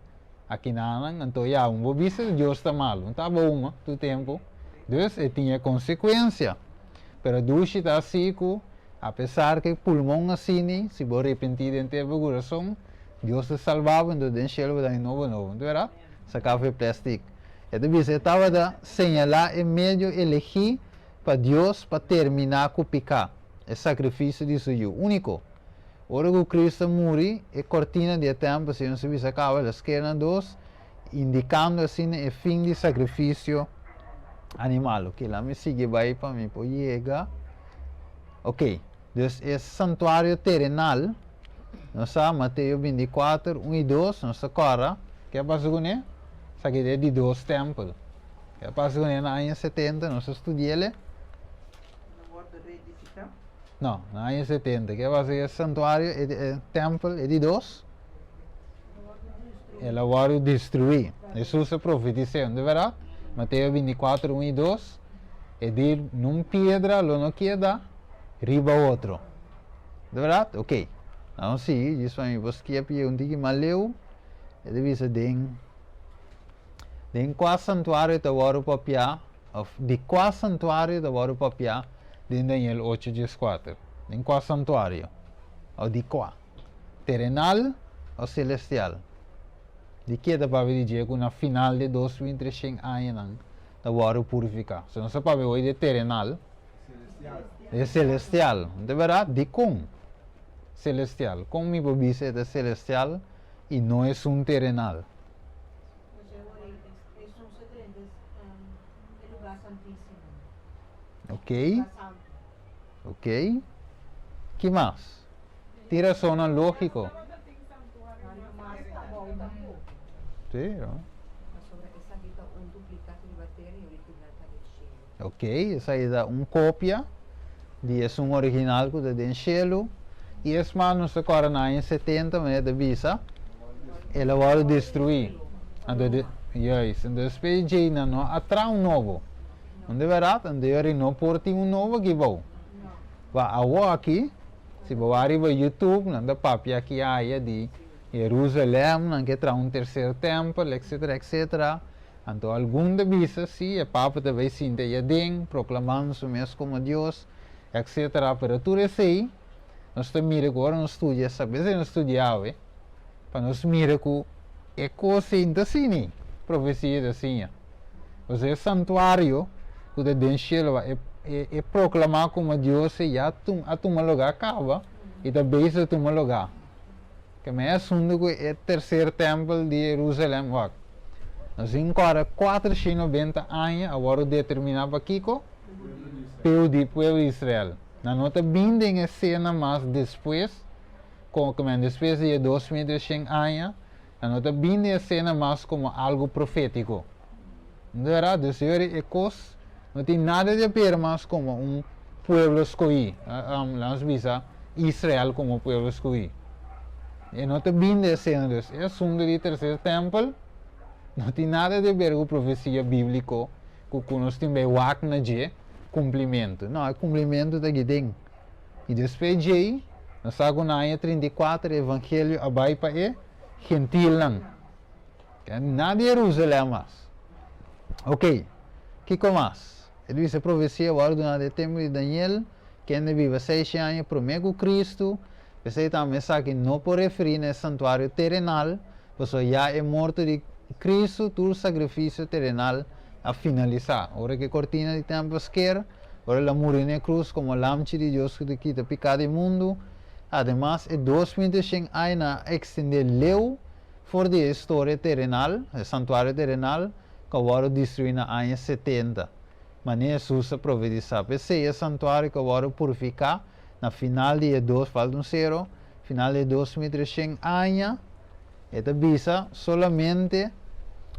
akinanan, anto ya, un bo bisa Dios ta malu, un taba huma tur tempu, dus e tin e konsekuensia. Pero dushi ta asi ku apesar ku e pulmon asini, si bo repentí den te bo kurason, Dios ta salba bo, enton den shelu bo ta haña nobo nobo. No ta bèrdat? Saká for e plèstik. E ta bisa e tabata señalá e medio elegí pa Dios pa terminá ku piká, e sakrifisio di su Yu úniko. Ora ku Kristu a muri, e kortina di e tèmpel, segun su bisa kaba, el a sker na dos, indikando asina e fin di sakrifisio animal. Oke, laat mi sigui bai pa mi por yega. Oke, dus e santuario terenal, nos sa Mateo 24, 1 i 2, nos ta kòrda ke a pasa kuné? Esaki ta e di dos tèmpel. Ke a pasa kuné na aña 70, nos a studi'el. No, na aña 70. Ke a pasa ku e santuario, e tèmpel, e di dos? El a wòrdu destruí. Hesus a profetis'é, no ta bèrdat? Mateo 24, 1 i 2, e di, Nun piedra lo no keda riba otro. No ta bèrdat? Oké. Nan sigui, djis pa mi por skep yega un tiki mas leu. E ta bisa den, den kua santuario ta wòrdu papiá, òf di kua santuario ta wòrdu papiá den Daniel 8, 14? Den kua santuario? Òf di kua? Terenal o selestial? Di ke ta papia di dje ku na final di 2300 añanan ta wòrdu purifiká? So nos ta papia hoy di terenal. Di selestial. No ta bèrdat? Dikon selestial? Kon mi por bisa e ta selestial i no esun terenal? Ok. Ok. Ki mas? Tin rasonnan lógiko. Sí, no? Ok, esaki ta un kopia di esun original ku ta den shelu. I es mas nos ta kòrda na aña 70 manera ta bisa el a wòrdu destruí. Anto de, juist, anto despues di djei nan no a traha un nobo. No ta bèrdat? Anto yori no por tin un nobo aki bou. Ba awoki, si bo wak riba YouTube, nan ta papia aki aya di Jerusalem, nan ke traha un tercer tempel, etcetera, etcetera. Anto algun ta bisa, si, e Papa ta bay sinta aya den, proclamando su mes como Dios, etcetera. Pero tur esey, nos ta mira cu ora nos studia esaki, esey nos studia awe, pa nos mira cu e cos ey no ta asina, profecia ta siña. Pasobra e santuario ku ta den shelu a e proklamá komo Dios e ya a tuma lugá kaba i ta bezig tuma lugá. Keme e asuntu ku e terser tèmpel di Jerusalèm wak. Nos tin kòrda 490 aña a wòrdu determiná pa kiko? Peu di pueblo di Israel. Nan no ta bin den e sena mas despues, kome despues di e 2300 aña, Nan no ta bini e esena mas komo algu profétiko. No ta bèrdat? Dus yori e kos no tin nada di haber mas komo un pueblo skohí, laga nos bisa Israel komo pueblo skohí. E no ta bini e esena. Dus e asuntu di terser tèmpel no tin nada di haber ku profesia bíbliko ku ku nos tin bai wak na dje kumplimentu. No, e kumplimentu ta aki den. I despues djei, nos sa ku na aña 34 e evangelio a bai pa e gentilnan. Na di Jerusalem mas. Ok, kiko mas? E ta bisa e profesia wòrdu duná den e tempu di Daniel, kende biba seishen aña promé ku Kristu. P'esei tambe esaki no por referí na e santuario terenal, pasobra ya e morto di Kristu tur sakrifisio terenal a finalisá. Ora ku e kortina di tèmpel sker, Ora el a muri na e krus komo Lamchi di Dios ku ta kita piká di mundu. Ademas, e 2300 añanan a ekstendé leu for di e historia terenal, e santuario terenal, ku a wòrdu destruí na aña 70. Manera Hesus a profetisá. P'esei e santuario ku a wòrdu purifiká na final di e dos, falta un sero, final di e 2300 aña, e ta bisa solamente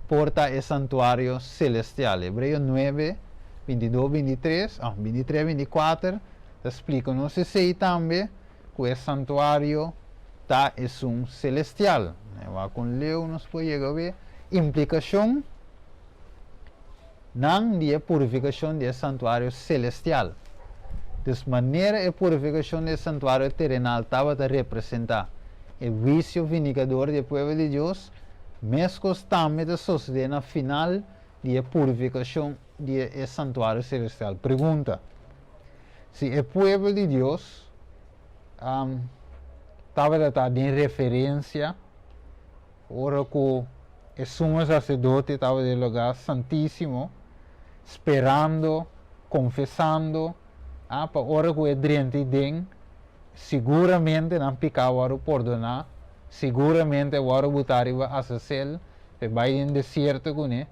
por ta e santuario celestial. Hebreo 9, 22, 23, ah, 23, 24 ta splika nos esei tambe ku e santuario ta esun celestial. Wak kon leu nos por yega be implikashon nan di e purifikashon di e santuario celestial. Dus manera e purifikashon di e santuario terenal tabata representá e huisio vindikador di e pueblo di Dios, meskos tambe ta sosodé na final di e purifikashon di e santuario celestial. Pregunta, Si e pueblo di Dios tabata ta den referensia. Ora ku e sumo saserdote tabata den e lugá santísimo, sperando, konfesando, a pa ora ku e drenta ei den, siguramente nan piká a wòrdu pordoná, siguramente a wòrdu butá riba Azazel pa e bai den desierto kuné.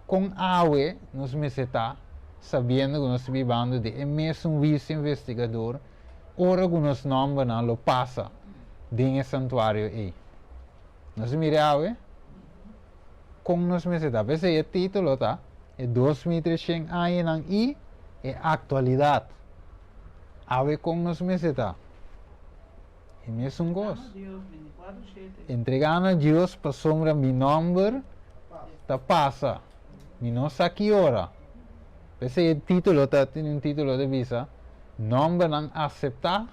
Kon awe nos mester ta, sabiendo ku nos ta bibando den e mesun huisio investigador, ora ku nos nòmbernan lo pasa den e santuario ei? Nos a mira awe kon nos mester ta. P'esei e título ta E 2300 Añanan i e Aktualidat. Awe kon nos mester ta? E mesun kos. Entregá na Dios pasobra mi nòmber ta pasa. Mi no sa ki ora. P'esei e título ta tin un título ta bisa Nòmbernan Aseptá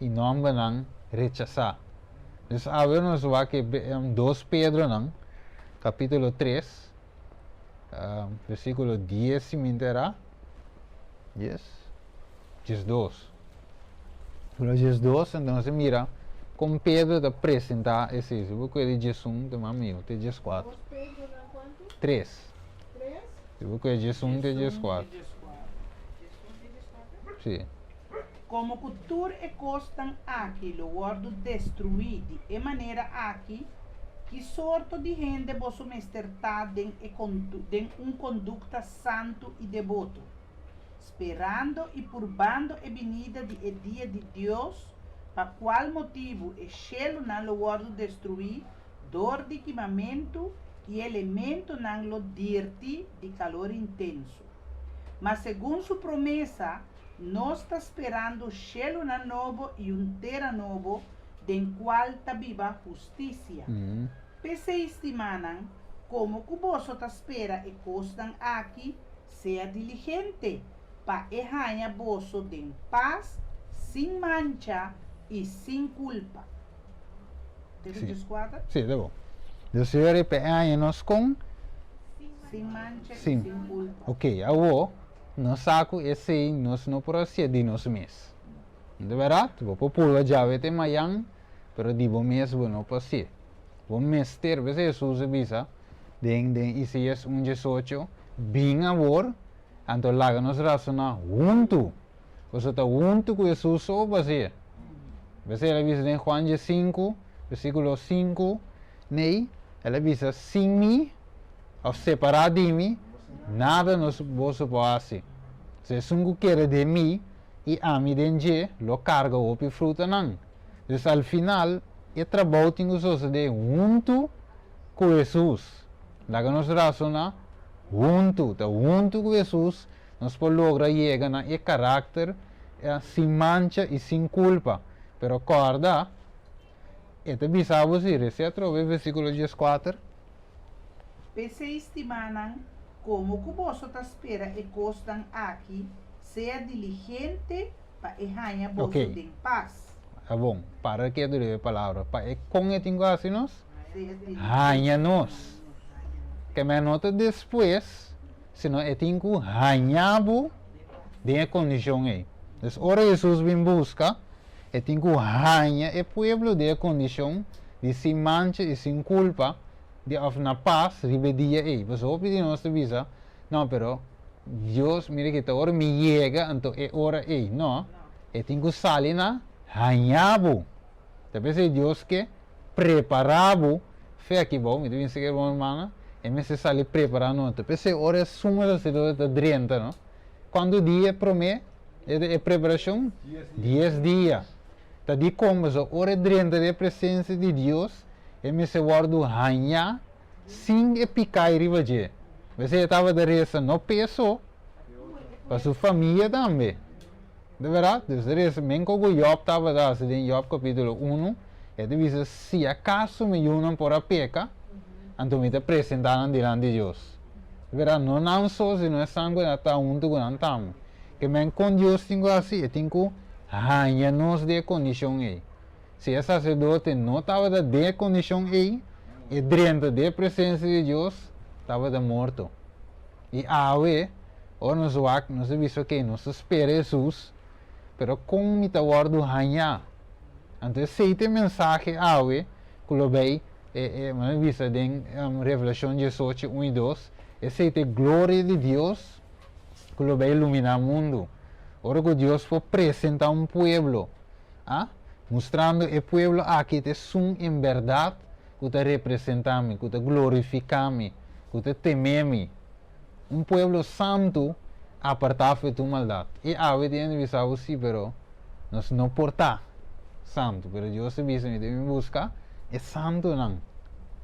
i Nòmbernan Rechasá. Dus awe nos wak e 2 Pedronan, kapítulo 3, versíkulo 10 si mi entera. 10? 12. Versíkulo 12, enton nos mira kon Pedro ta presentá esei. Si bo kue di 11 te mas mihó, te 14. 2 Pedronan kuantu? 3. 3? Si bo kue 11 te 14. Sí. Komo ku tur e kosnan aki lo wòrdu destruí di e manera aki, ki sorto di hende boso mester ta den e den un kondukta santu i deboto, sperando i purbando e binida di e dia di Dios, pa kual motibu e shelunan lo wòrdu destruí dor di kimamentu i e elementonan lo dirti di kalor intenso? Ma segun su promesa, Nos ta sperando shelunan nobo i un tera nobo den kual ta biba hustisia. P'esei, stimanan, komo ku boso ta spera e kosnan aki, sea diligente pa e haña boso den pas, sin mancha i sin kulpa. Te ku dieskuater? Sí, ta bon. Dios Señor e p'e haña nos kon? Sin mancha i sin kulpa. Ok, awor. Nos sa ku esei nos no por hasié di nos mes. No ta bèrdat? Bo por purba djawe te mayan, pero di bo mes bo no por hasié. Bo mester, p'esei Hesus a bisa den den Isaías un diesocho, Bin awor, anto laga nos rasoná huntu. Pasobra ta huntu ku Hesus so bo hasié. P'esei el a bisa den Juan diesinku, versíkulo sinku, Nei, el a bisa, Sin mi, òf separá di mi, nada nos boso por hasi. Si esun ku kere den mi i ami den dje, lo karga hopi frutanan. Dus al final, e trabou tin ku sosodé huntu ku Hesus. Laga nos rasoná huntu. Ta huntu ku Hesus nos por logra yega na e karakter sin mancha i sin kulpa. Pero kòrda, E ta bisa bo si, resi atrobe versíkulo dieskuater. P'esei, stimanan, komo ku boso ta spera e kosnan aki, sea diligente pa e haña boso Oké. den pas. Ta bon, para ketu riba e palabra. Pa e kon e tin ku hasi nos? Sea diligente. Haña nos. Ke men no ta despues, sino e tin ku haña bo den e kondishon ei. Dus ora Hesus bin buska, E tin ku haña e pueblo den e kondishon di sin mancha i sin kulpa di òf na pas riba e dia ei. Pasobra hopi di nos ta bisa, No, pero Dios, mira ki ta ora mi yega anto e ora ei. No, e tin ku sali na haña bo. Ta p'esei Dios ke prepará bo. Fe aki bou, mi ta bisa ke hermano hermana, e mester sali prepará no. Ta p'esei ora e sumo saserdote ta drenta, no, kuantu dia promé E preparashon? Dies dia. Ta dikon? Pasobra ora e drenta den e presensia di Dios, e mester wòrdu hañá sin e piká ei riba dje. P'esei e tabata resa no p'e so, pa su famia tambe. Ta bèrdat? Dus ta resa men ku Jòb tabata hasi den Jòb kapítulo unu, e ta bisa, Si akaso mi yunan por a peka, anto mi ta presentá nan dilanti di Dios. Ta bèrdat? No nan so, sino esnan ku ta huntu ku nan tambe. Ke men kon Dios tin ku hasi? E tin ku haña nos den e kondishon ei. Si e saserdote no tabata den e kondishon ei, e drenta den e presensia di Dios, tabata morto. I awe, ora nos wak, nos ta bisa, oke, nos ta spera Hesus, pero kon mi ta wòrdu hañá? Anto esei ta e mensahe awe ku lo bai. E, e, m'a bisa den Revelashon 18, 1 i 2, esei ta e gloria di Dios ku lo bai iluminá mundu. Ora ku Dios por presentá un pueblo, a, mustrando e pueblo aki ta esun en bèrdat ku ta representá mi, ku ta glorifiká mi, ku ta temé mi. Un pueblo santu apartá for di tur maldat. I awe tin hende bisa bo, Sí, pero nos no por ta santu. Pero Dios ta bisa, Mi ta bin buska e santunan.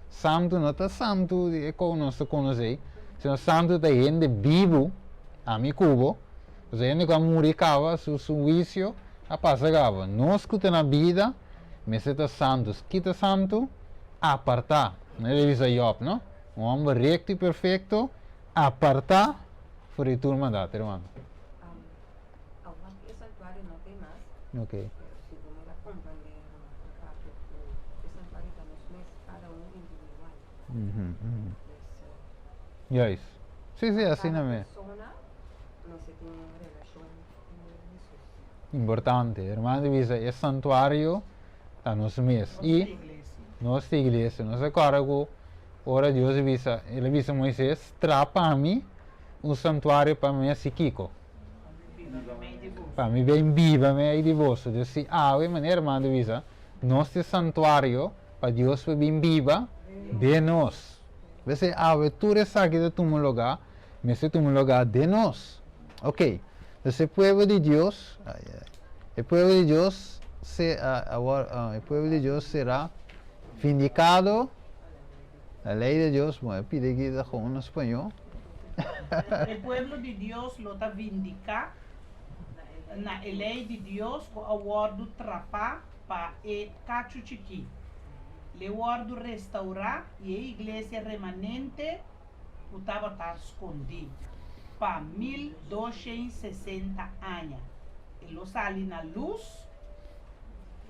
Santu no ta santu di e kou nos ta konosé, sino santu ta hende bibu, ami ku bo. Pasobra hende ku a muri kaba, su su huisio a pasa kaba. Nos ku ta na bida mester ta santu. Kita santu? Apartá. Manera e bisa Jòb, no? Un hòmber rekto i perfekto, apartá for di tur maldat, hermano. Awor ku e santuario no tin mas, Ok. pero segun mi ta komprendé e papia ku e santuario ta nos mes, kada un individual. Dus, Juist. Sí, sí, asina kada mes. persona mester tin un relashon ku Hesus. Importante. Hermano ta bisa e santuario ta nos mes. Nos I ta iglesia. nos ta iglesia. Nos a kòrda ku Ora Dios a bisa, el a bisa Moises, Traha pa mi un santuario pa mi hasi kiko? Pa mi bin biba mei di boso. Dios si awe, manera hermano ta bisa, nos ta e santuario pa Dios por bin biba den nos. P'esei awe tur esaki ta tuma lugá, mester tuma lugá den nos. Ok, entonces e pueblo di Dios, e pueblo di Dios se, awor, e pueblo di Dios será vindicado. La ley de Dios, bon, e pidi aki ta gewoon na spañó. E pueblo di Dios lo ta vindicá na e ley di Dios cu a wordu trapá pa e cachu chikí. L'e wordu restaurá i e iglesia remanente ku tabata skondí pa 1260 aña. E lo sali na lus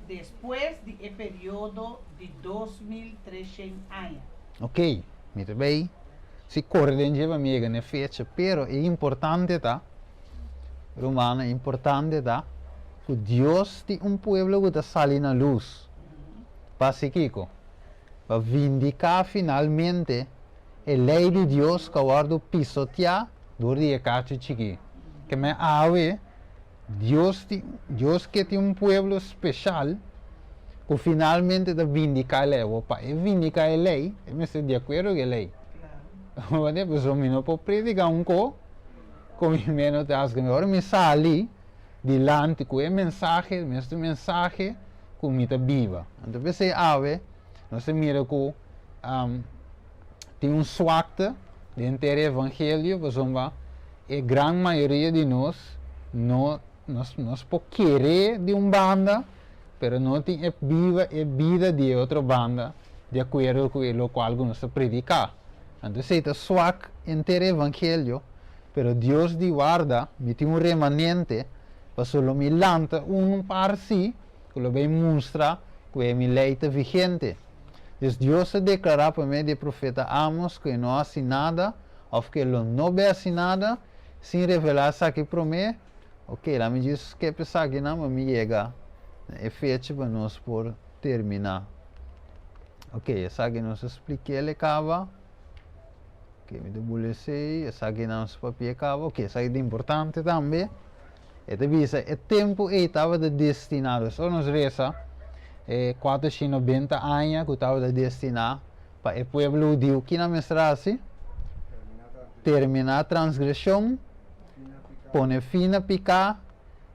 despues di e periodo di 2300 aña. Ok, mi ta bay si kore den dje pa mi yega na e fecha, pero e importante ta, rumannan, e importante ta ku Dios tin un pueblo ku ta sali na lus. Pa hasi kiko? Pa vindiká finalmente e lei di Dios ku a wòrdu pisoteá dor di e kachu chikí. Ke men awe Dios tin, Dios ke tin un pueblo speshal ku finalmente ta vindiká e lei. Awor pa e vindiká e lei, e mester di akuerdo ku e lei. Pasobra mi no por prediká un ko ku mi no ta hasi. Ora mi sali dilanti ku e mensahe, mester mensahe ku mi ta biba. Anto p'esei awe nos ta mira ku tin un swakte den henter e evangelio pasobra e gran mayoria di nos no nos nos por kere di un banda pero no tin e biba e bida di e otro banda di akuerdo ku e lokual ku nos ta prediká. Anto esei ta swak henter e evangelio pero Dios di warda mi tin un remanente pasobra lo mi lanta un par si ku lo bay mustra ku e mi lei ta vigente. Dus Dios a deklará pa medio di e profeta Amos ku e no hasi nada òf ku e lo no bay hasi nada sin revelá esaki promé. Ok, laat mi djis skep esakinan pa mi yega na e fecha pa nos por terminá. Ok, esaki nos a splik'el e kaba. Ok, mi ta bula esei, esakinan nos papia kaba. Ok, esaki ta importante tambe. E ta bisa, e tempu ei tabata destiná, dus ora nos resa e 490 aña ku tabata destiná pa e pueblo hudiu, kina mester hasi? Terminá transgreshon, pone fin na piká,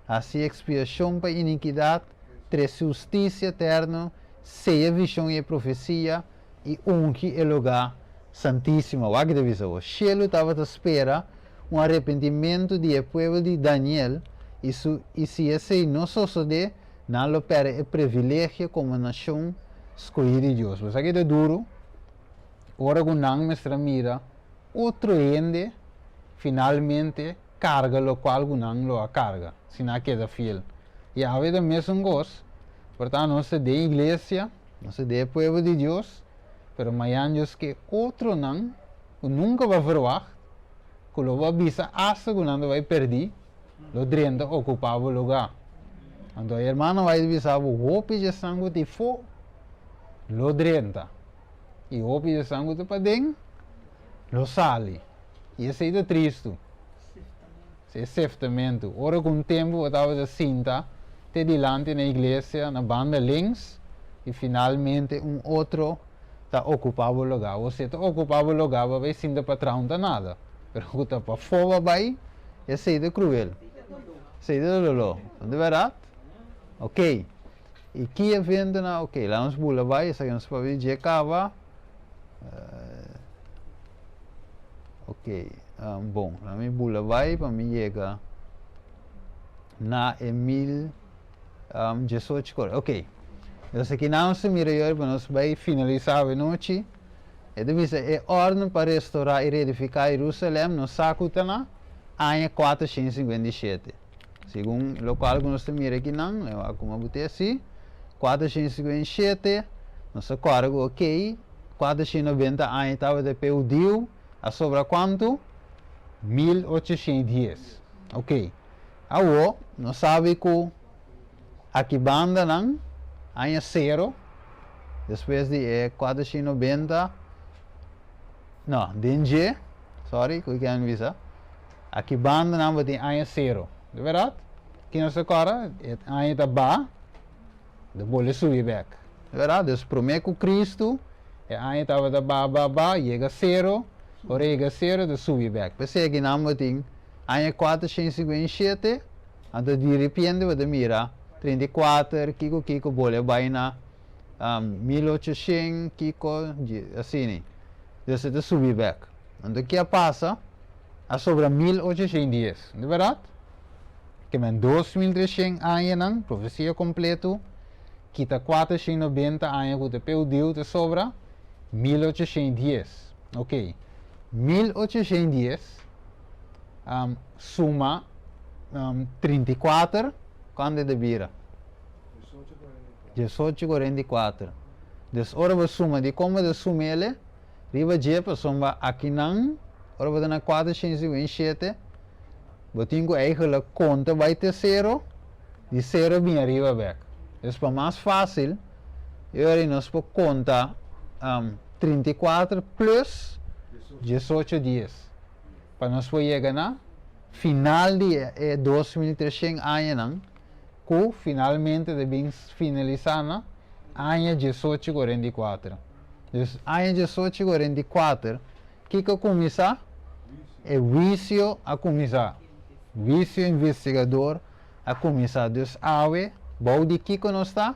hasi ekspiashon pa inikidat, trese hustisia eterno, seya vishon i e profesia, i ungi e lugá santísimo. Wak ta bisa bo, shelu tabata spera un arepentimentu di e pueblo di Daniel, i su i si esei no sosodé, nan lo pèrdè e privilegio komo nashon skohí di Dios. Bo sa ki ta duru ora ku nan mester a mira otro hende finalmente karga lokual ku nan lo a karga si nan a keda fiel. I awe ta mesun kos, por tanto nos ta den iglesia, Nos ta den e pueblo di Dios, pero mañan Dios ke otronan ku nunka bo a verwagt, ku lo bo a bisa asta ku nan ta bai pèrdí, lo drenta okupá bo lugá. Anto e hermano bai bisa bo, hopi dje esnan ku tin fo lo drenta. I hopi di esnan ku ta paden lo sali. I esei ta tristu. E seftamentu. Ora ku un tempu bo tabata sinta te dilanti na iglesia na banda links i finalmente un otro ta okupá bo lugá. Bo si ta okupá bo lugá bo a bai sinta patras un ta nada. Pero ku ta pafó bo a bai esei ta kruel. Esei ta doló. No ta bèrdat? Oké. I ki eventonan? Oké, laga nos bula bai esaki nos papia di dje kaba. Ok, bon, la mi bula bai pa mi yega na e 1018 kore. Ok, dus aki nan nos ta mira yori pa nos bai finalisá awe nochi. E ta bisa e órden pa restorá i reedifiká Jerusalèm nos sa ku ta na aña 457. Segun lokual ku nos ta mira aki nan, lei wak kuma bo te si, 457, nos ta kòrda ku ok, 490 aña tabata p'e hudiu, a sobra kuantu? 1810. Ok, awo nos sabi ku aki banda nan, aña sero, despues di e 490, no, den dje, sorry, ku kier bisa, Aki banda nan bo tin aña sero. Di berdad? Ki nos ta kòrda? E aña ta ba, ta bolbe subi bèk. Di berdad? Dus promé ku Kristu, e aña tabata ba, ba, ba, yega sero, ora e yega sero ta subi bèk. P'esei aki nan bo tin aña 457, anto di ripiente bo ta mira 34, kiko kiko bolbe bai na 1800 kiko, asina. Dus e ta subi bèk. Anto ki a pasa? A sobra 1810, no ta bèrdat? Ke men 2300 añanan, profesia kompletu, kita 490 aña ku ta p'e hudiu ta sobra 1810. Ok, 1810 suma 34, kuantu e ta bira? 1844. Dus ora bo suma, di kon bo ta suma el? Riba dje pasobra akinan ora bo ta na 457 bo tin ku eigenlijk konta bai te sero, di sero bin ariba bek. Dus pa mas fásil e ora ei nos por konta 34 plus 18 dies pa nos por yega na final di e 2300 añanan ku finalmente ta bin finalisá na aña 1844. Dus aña 1844, kiko a kuminsá? E huisio a kuminsá. Huisio investigador a kuminsá. Dus awe, bou di kiko nos ta?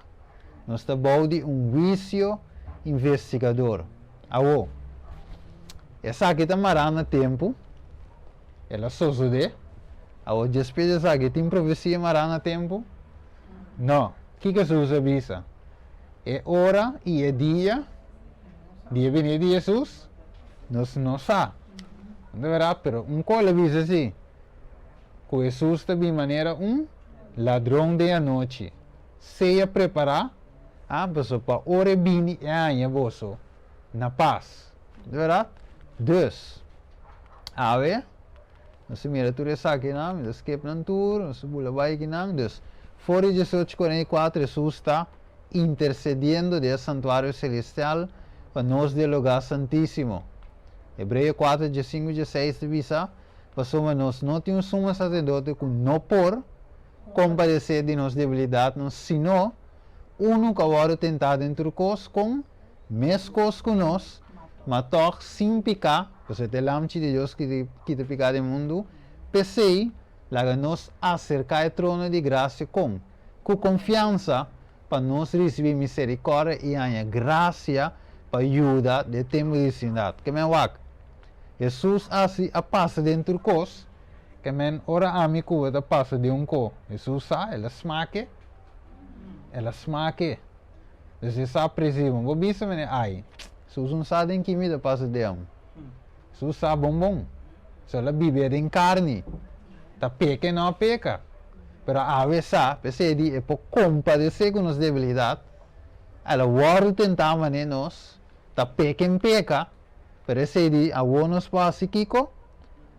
Nos ta bou di un huisio investigador. Awo, esaki ta mará na tempu, el a sosodé. Awo, despues di esaki, tin profesia mará na tempu? No. Kiko Hesus a bisa? E ora i e dia di e binida di Hesus, nos no sa. No ta berdad? Pero un kos el a bisa si, ku Hesus ta bin manera un ladron den anochi. Sea prepará, ah, pasobra pa ora e bini e haña boso na pas. No ta berdad? Dus, awe nos a mira tur esakinan, mi ta skip nan tur, nos a bula bai akinan. Dus, for di 1844 Hesus ta intersediendo den e santuario selestial pa nos den lugá santísimo. Hebreo 4, 15, 16 ta bisa, Pasobra nos no tin un sumo saserdote ku no por kompadesé di nos debilidatnan, sino unu ku a wòrdu tentá den tur kos kon meskos ku nos, ma tòg sin piká, pasobra e ta e Lamchi di Dios ku ta kita piká di e mundu, p'esei laga nos aserká e trono di grasia kon ku konfiansa pa nos risibí miserikòrdia i haña grasia pa yuda den tempu di disindat. Ke men wak? Hesus hasi a pasa den tur kos, ke men ora ami ku bo ta pasa den un ko, Hesus sa, el a smake, el a smake. Dus e sa presis, bo bisa mene, ai, Hesus no sa den ki mi ta pasa den. Hesus sa bon bon. So el a bibia den karni. Ta peka e no a peka. Pero awe sa, p'esei di e por kompadesé ku nos debilidat, el a wòrdu tentá manera nos ta peka en peka, pero esei di awor nos por hasi kiko?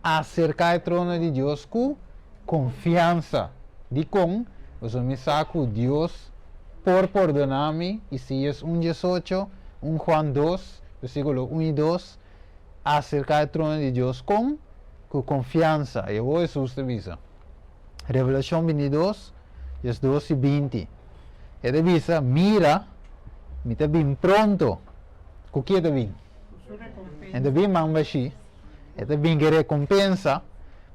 Aserká e trono di Dios ku konfiansa. Dikon? Pasobra mi sa ku Dios por pordoná mi, Isaías 1 18, 1 Juan 2. versíkulo 1 i 2, Aserká e trono di Dios kon? Ku konfiansa. I awor Hesus ta bisa, Revelashon 22, 12 i 20, E ta bisa, Mira, mi ta bin pronto. Ku ke e ta bin? E ta bin man bashí. E ta bin ku e rekompensa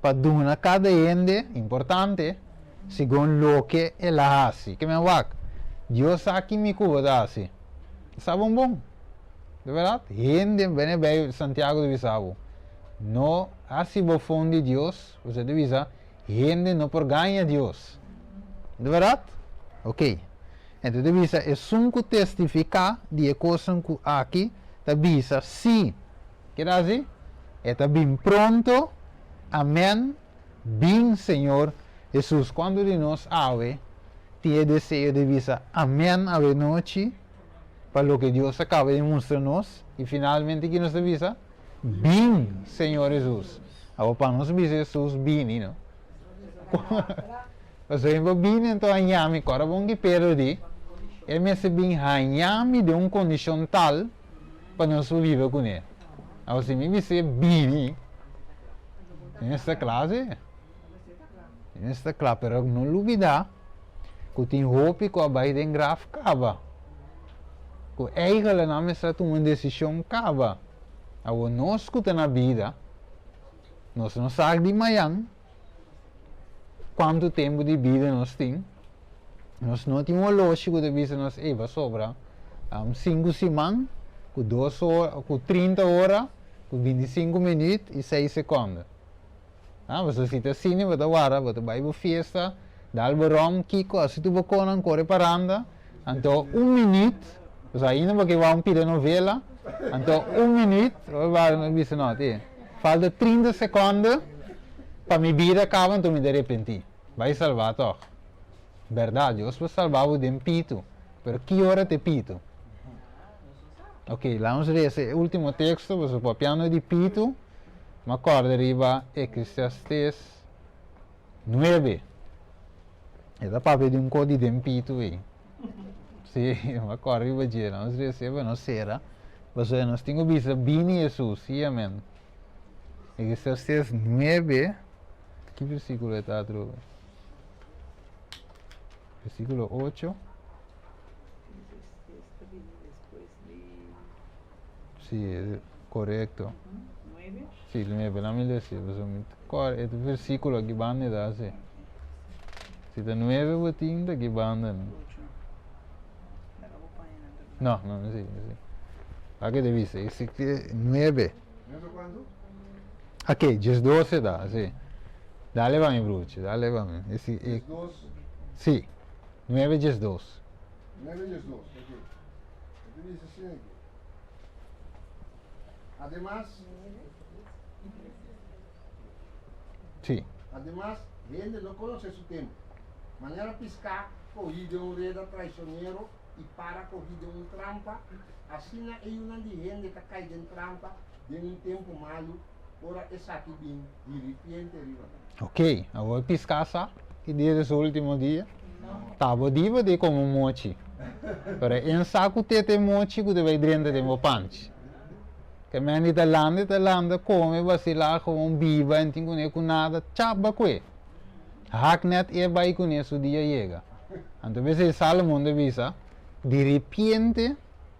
pa duna kada hende, importante, segun loke el a hasi. Ke men wak, Dios sa ki mi ku bo ta hasi. E sa bon bon. Di bèrdat, hende bene bei Santiago ta bisa bo, no hasi bofon di Dios, pasobra e ta bisa, hende no por gaña Dios. Di bèrdat? Oke. Enton ta bisa, esun ku testifiká di e kosnan ku aki ta bisa, Sí. Keda hasi? E ta bin pronto. Amèn. Bin, Señor Hesus. Kuantu di nos awe tin e deseo di bisa amèn awenochi pa loke Dios a kaba di mustra nos? I finalmente ki nos ta bisa? Bin, Señor Hesus. Awor pa nos bisa Hesus bini, no? Pasobra e por bini anto haña mi, kòrda bon ki Pedro di, e mester bin haña mi den un kondishon tal pa nos por biba kuné. Awor si mi bis'é bini, e mester ta kla si. E mester ta kla, pero no lubidá ku tin hopi ku a bai den graf kaba, ku eigele nan mester a tuma un desishon kaba. Awor nos ku ta na bida, nos no sa di mayan kuantu tempu di bida nos tin. Nos no tin un oloshi ku ta bisa nos, ey, bo sobra sinku siman ku dos ora, ku trinta ora, ku bintisinku minüt i seis sekònde. Ah, pasobra si ta asina bo ta warda, bo ta bai bo fiesta, dal bo ròm, kiko, hasi tur bo konan, kore paranda, anto un minüt, pasobra ainda bo ke wak un pida novela, anto un minüt, bo bai bisa no, te falta trinta sekònde pa mi bida kaba, anto mi ta arepentí. Bai salbá tòg. Bèrdat, Dios por salbá bo den pitu, pero ki ora ta e pitu? Ok, laat nos lesa e último teksto, pasobra papiando di pitu, mi a kòrda riba Eclesiastes nuebe. E ta papia di un kos di den pitu ei. Sí, mi a kòrda riba dje. Laat nos lesa pa nos sera, pasobra nos tin ku bisa bini Hesus, sí, amen. Eclesiastes nuebe, ki versíkulo e ta atrobe? Versíkulo ocho. Sí, korekto. Sí, nuebe, la mi lesi, pasobra mi ta kòrda e versíkulo aki banda ta hasi. Si ta nuebe bo tin, ta ki banda no. No, no, no sí, no sí. Aki ta bisa, e nuebe. Nuebe kuantu? Oké, diesdoce ta, sí. Dale pa mi, bruchi, dale pa mi. Diesdos? Sí, nuebe diesdos. Nuebe diesdos, oké. E ta bisa asina aki. Ademas, Sí. Ademas, hende no konosé su tempu. Manera piská kohí den un reda traishonero i para kohí den un trampa, asina e yunan di hende ta kai den trampa den un tempu malu ora esaki bin diripiente riba nan. Ok, awor piská sa ki dia ta su ultimo dia? Ta bo diba di komo mochi, pero e sa ku tete mochi ku ta bai drenta den bo panchi. Ke men di ta landa, e ta landa, kome, basilá, gewoon biba, en tin kuné ku nada, chaba kue. Hak nèt e bai kuné su dia yega. Anto p'esei Salomon ta bisa, Diripiente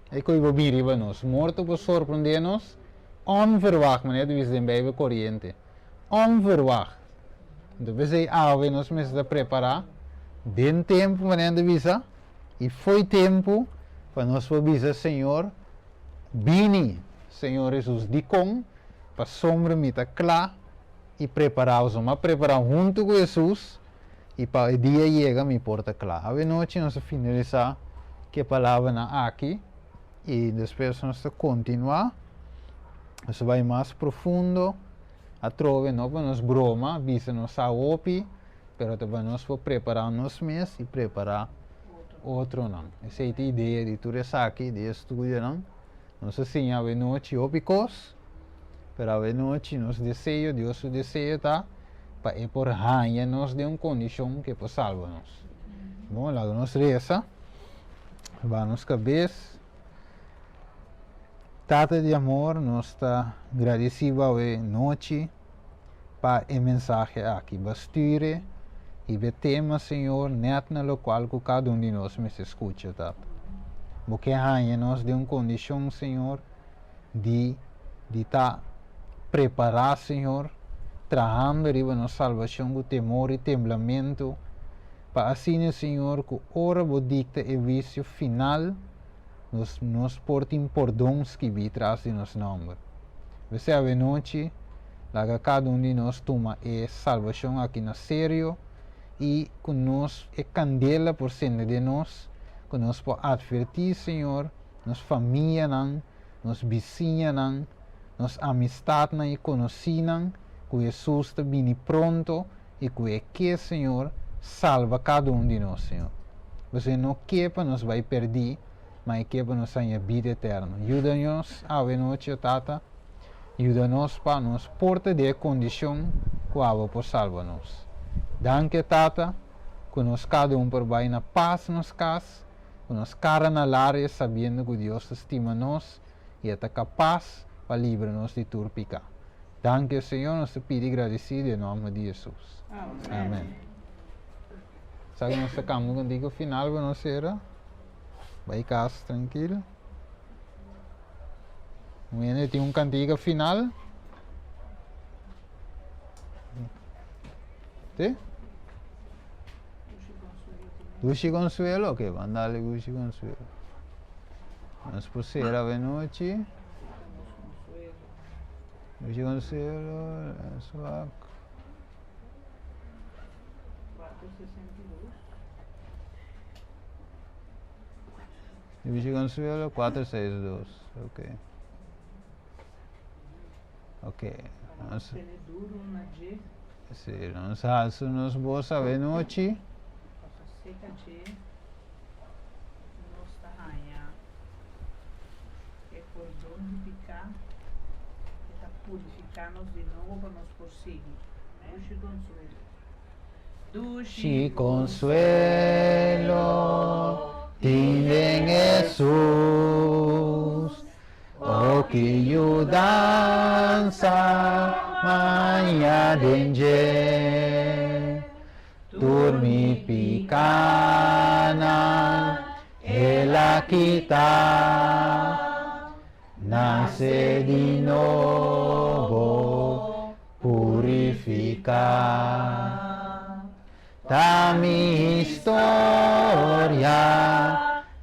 e koe bo bin riba nos, morto por sorprendé nos onverwacht, manera ta bisa den Bijbel Koriente, onverwacht. Anto p'esei awe nos mester ta prepará den tempu, manera ta bisa, i fo'i tempu pa nos por bisa, Señor, bini, Señor Hesus. Dikon? Pasobra mi ta kla i prepará. Pasobra mi a prepará huntu ku Hesus i pa e dia yega mi por ta kla. Awe nochi nos ta finalisá ku e palabranan aki i despues nos ta kontinuá. Nos ta bai mas profundo atrobe, no pa nos broma, bisa nos sa hopi, pero ta pa nos por prepará nos mes i prepará otronan. Esei ta e idea di tur esaki, di e estudionan. Nos a siña awe nochi hopi kos, pero awe nochi nos deseo, Dios su deseo ta pa e por haña nos den un kondishon ku e por salba nos. Bon, laga nos resa, baha nos kabes. Tata di amor, nos ta gradisí bo awe nochi pa e mensahe aki. Bo a stuur riba e tema, Señor, nèt na lokual ku kada un di nos mester skucha, Tata. Bo ke haña nos den un kondishon, Señor, di di ta prepará, Señor, trahando riba nos salbashon ku temor i temblamentu, pa asina, Señor, ku ora Bo dikta e huisio final, nos nos por tin pordon skibí tras di nos nòmber. P'esei awenochi, laga kada un di nos tuma e salbashon aki na serio i ku nos e kandela por sende den nos, ku nos por atvertí, Señor, nos famianan, nos bisiñanan, nos amistatnan i konosínan ku Hesus ta bini pronto i ku e ke, Señor, salba kada un di nos, Señor. Pasobra e no ke pa nos bai perdí, ma e ke pa nos haña bida eterno. Yuda nos awe nochi, o Tata, yuda nos pa nos por ta den e kondishon ku abo por salba nos. Danki, Tata, ku nos kada un por bai na pas nos kas, ku nos kara na laria sabiendo ku Dios ta stima nos i e ta kapas pa libra nos di tur piká. Danki, Señor, nos ta pidi gradisí den nòmber di Hesus. Amèn. Sa ku nos ta kambia kontigo final pa nos sera. Bai kas trankil. Un hende tin un kantiga final. Sí? Dushi Consuelo, ok, van dale Dushi Consuelo. Nos por sera avenochi. Dushi Consuelo, swak. Dushi Consuelo, 462, ok. Ok. Nos, sí, nos alza nos voz avenochi. Nos ta haña e pordon di piká, e ta purifiká nos di nobo pa nos por sigui. Dushi konsuelo. Dushi konsuelo tin den Hesus, o ki yudansa haña den dje. Tur mi pikánan El a kita, Nase di nobo, purifiká. Ta mi historia,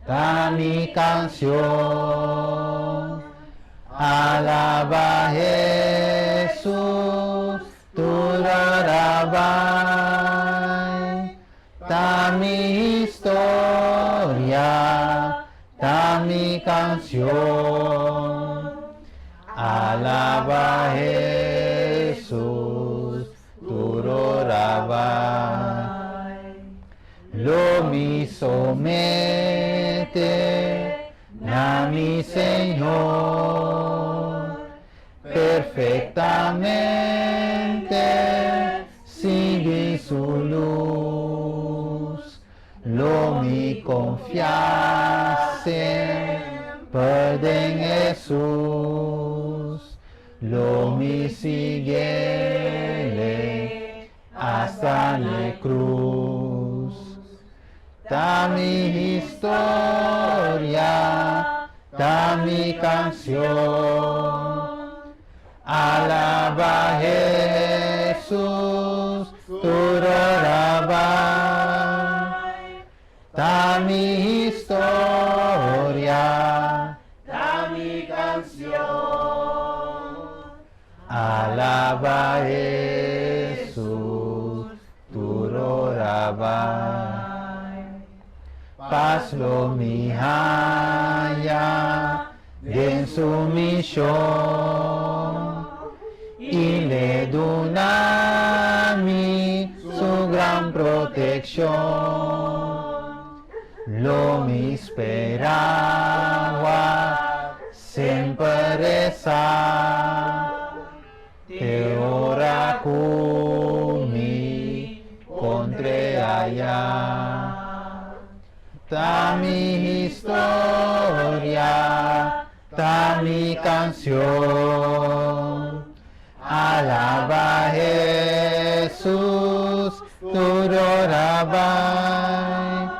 ta mi kansion, Alabá Hesus. Tur ora bai. Ta mi historia, ta mi canción. Alaba Hesus, tur ora bai. Lo mi somete na mi Señor. Perfectamente sigui su luz, lo mi confia semper den Hesus, lo mi siguiele hasta n'e cruz. Ta mi historia, ta mi canción. Alaba Hesus, tur ora bai. Ta mi historia, ta mi canción. Alaba Hesus, tur ora bai. Pas lo mi haña den su mishon i l'e duna mi su gran protekshon. Lo mi spera wak semper resa te ora ku mi kontr'e aya. Ta mi historia, Ta mi canción. Alaba Jesus, tur ora bai.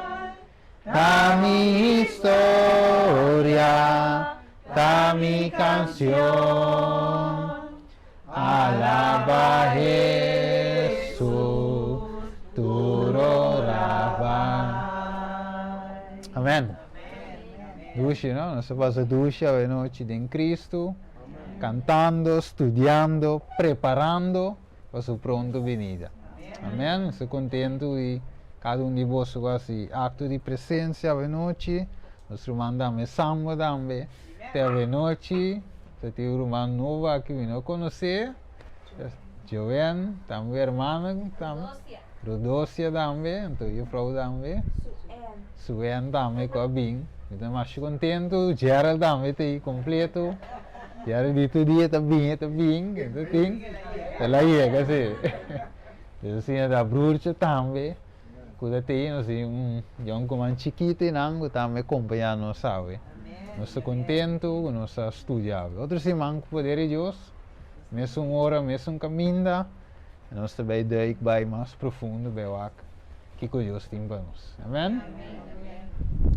Ta mi historia, ta mi canción. Alaba Jesus, tur ora bai. Amen. Dushi, no? Nos a pasa dushi awe nochi den Cristo, cantando, studiando, preparando pa su pronto venida. Amen. Nos ta contento y cada un di boso cu haci acto di presencia awe nochi. Nos ruman tambe Sambo tambe te awe nochi. Ta tin un ruman nobo aki mi no conoce. Joen, tambe hermana tambe. Rodosia tambe, anto juffrouw tambe. Suen tambe cu a bin. Mi ta masha contento. Gerald tambe ta ahi completo. Gerald di tur dia ta bin, e ta bin, e ta tin. El a yega si. Entonces asina ta broertje tambe cu ta tin. Nos tin un yoncuman chikito einan cu tambe acompaña nos awe. Nos ta contento cu nos a studia awe. Otro siman cu poder di Dios, mesun ora, mesun caminda. Nos ta bay duik bay mas profundo bay wak kiko Dios tin pa nos. Amen? Amen.